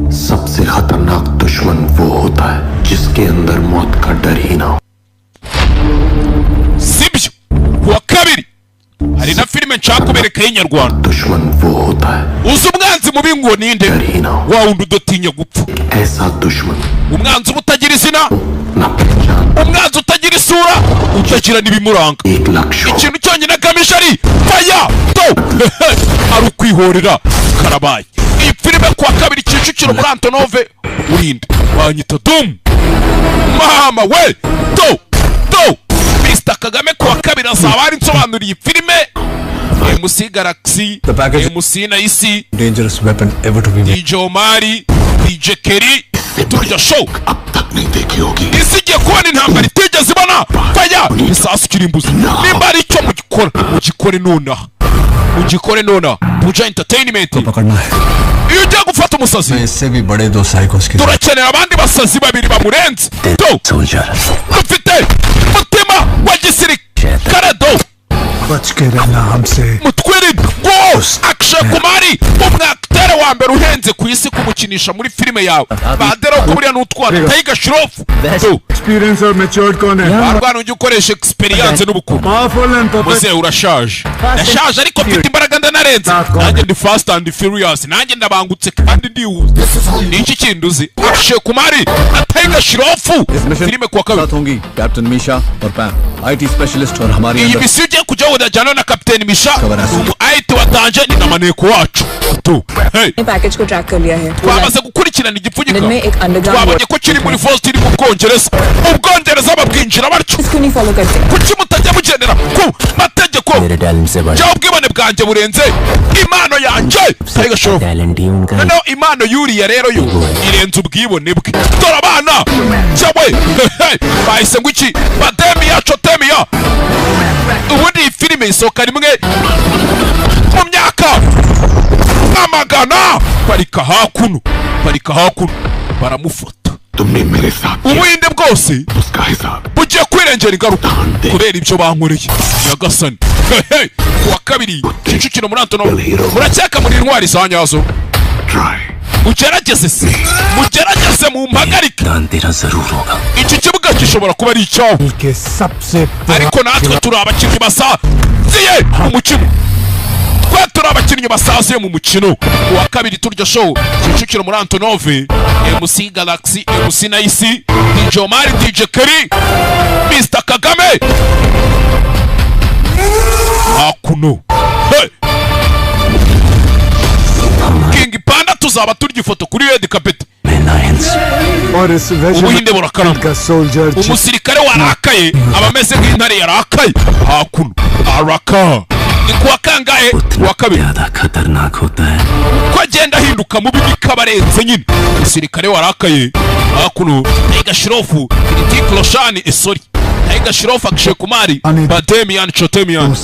S11: सबसे खतरनाक दुश्मन वो होता है जिसके अंदर मौत का डर ही ना हो।
S1: Sibyo? Kuwa kabiri hari na filime nshaka kubereka y'inyarwanda.
S11: दुश्मन वो होता है
S1: Uzi umwanzi mubi ngo ninde? Wa wundi udatinya gupfa.
S11: ऐसा दुश्मन
S1: Umwanzi uba utagira izina, umwanzi utagira isura, utagira n'ibimuranga. Ikintu cyonyine agamije ari faya to, ari ukwihorera. Karabaye. Iyi filime kuwa kabiri Kicukiro muri Antonove. Urinde, banyita Dum mama we to to Mr Kagame. Kuwa kabiri azaba ari nsobanuriye filime MC Galaxy, MC Naisi,
S8: Dangerous weapon ever to be made.
S1: DJ Omari, DJ Kerry, turya show. Isi igiye kubona intambara itigeze ibona. Faya, isasu kirimbuzi. Nimba ari icyo mugikora, mugikore nonaha, mugikore nonaha. Buja Entertainment. Iyo ugiye gufata umusazi,
S8: इससे भी बड़े दो psychos की
S1: turakenera abandi basazi babiri bamurenze do. Dufite mutima wa gisirikare do.
S8: बच के रहना हमसे।
S1: Mutwirinde ngo Akshay Kumar, umwakitere wa wa mbere uhenze ku isi kumukinisha muri filime yawe. Ba The Rock buriya ni utwana. Tiger Shroff.
S12: Experience और matured कौन है?
S1: Barwana ujya ukoresha experience n'ubukuru.
S12: Powerful and perfect.
S1: Muzehe, urashaje, ndashaje ariko mfite imbaraga, ndanarenze. Nanjye ndi fast and furious, nanjye ndabangutse kandi ndihuse. Ni iki kindi uzi? Akshay Kumar na Tiger Shroff, filime kuwa kabiri.
S13: साथ होंगी captain Misha और पैम, IT specialist और हमारी
S1: Iyi
S13: अंदर
S1: misiyo ugiye kujyaho udajyana na kapiteni Misha, ni umu IT watanje, ni na maneko wacu tu. Hey.
S2: Package को track कर लिया है।
S1: Twamaze gukurikirana igipfunyika,
S2: में एक underground
S1: twabonye ko kiri muri Vault iri mu Bwongereza. Ubwongereza babwinjira batyo.
S2: क्यों नहीं follow करते?
S1: Kuki mutajya mugendera ku mategeko?
S14: Talent से बढ़
S1: Cyangwa ubwibone bwanjye burenze impano yanjye, Tiger Shroff?
S14: Talent ही उनका
S1: Noneho impano yuriya rero yo irenze ubwibone bwe. Dore abana cyawe bahise ngo iki? Bademiya cotemiya. Ubundi iyi filime isohoka rimwe mu myaka amagana. Parika hakuno, parika hakuno, baramufata.
S11: तुमने मेरे साथ
S1: Ubuhinde bwose
S11: उसका हिसाब
S1: bugiye kwirengera ingaruka kubera ibyo bankoreye. Nyagasani. Hey, kuwa kabiri, Kicukiro muri Antonov. Murakeka muri intwari za nyazo? Mugerageze se, mugerageze mumpagarike.
S14: दान तेरा जरूर होगा।
S1: Iki kibuga gishobora kuba ari icyawe,
S12: के सबसे
S1: ariko natwe turi abakinnyi basaziye mu mukino. Twe turi abakinnyi basaziye mu mukino. Kuwa kabiri turya show, Kicukiro muri Antonove. MC Galaxy, MC Nice, DJ Omar, DJ Kerry, Mr Kagame hakuno. Hey! King Panda, tuzaba turya ifoto kuri red carpet.
S12: और इस
S1: Ubuhinde burakarama.
S12: का soldier
S1: Umusirikare warakaye aba ameze nk'intare yarakaye. Hakuno araka. Ni kuwa kangahe? Kuwa kabiri.
S14: ज्यादा खतरनाक होता है।
S1: Ko agenda ahinduka mubi bikaba arenze nyine umusirikare warakaye. Hakuno Tiger Shroff, Hrithik Roshan, esori, Tiger Shroff, Akshay Kumar, Bademian Chotemian.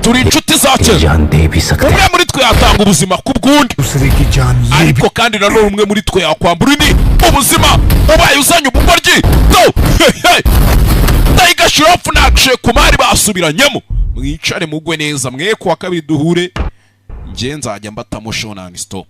S1: Turi inshuti za kera.
S14: जान दे भी सकते
S1: Umwe muri twe yatanga ubuzima ku bw'undi,
S12: दूसरे की जान ले
S1: ariko kandi nanone umwe muri twe yakwambura undi ubuzima ubaye uzanye ubugoryi do. Tiger Shroff na Akshay Kumar basubiranyemo. Mwicare mugwe neza mwe, kuwa kabiri duhure, njye nzajya mbatamo show non stop.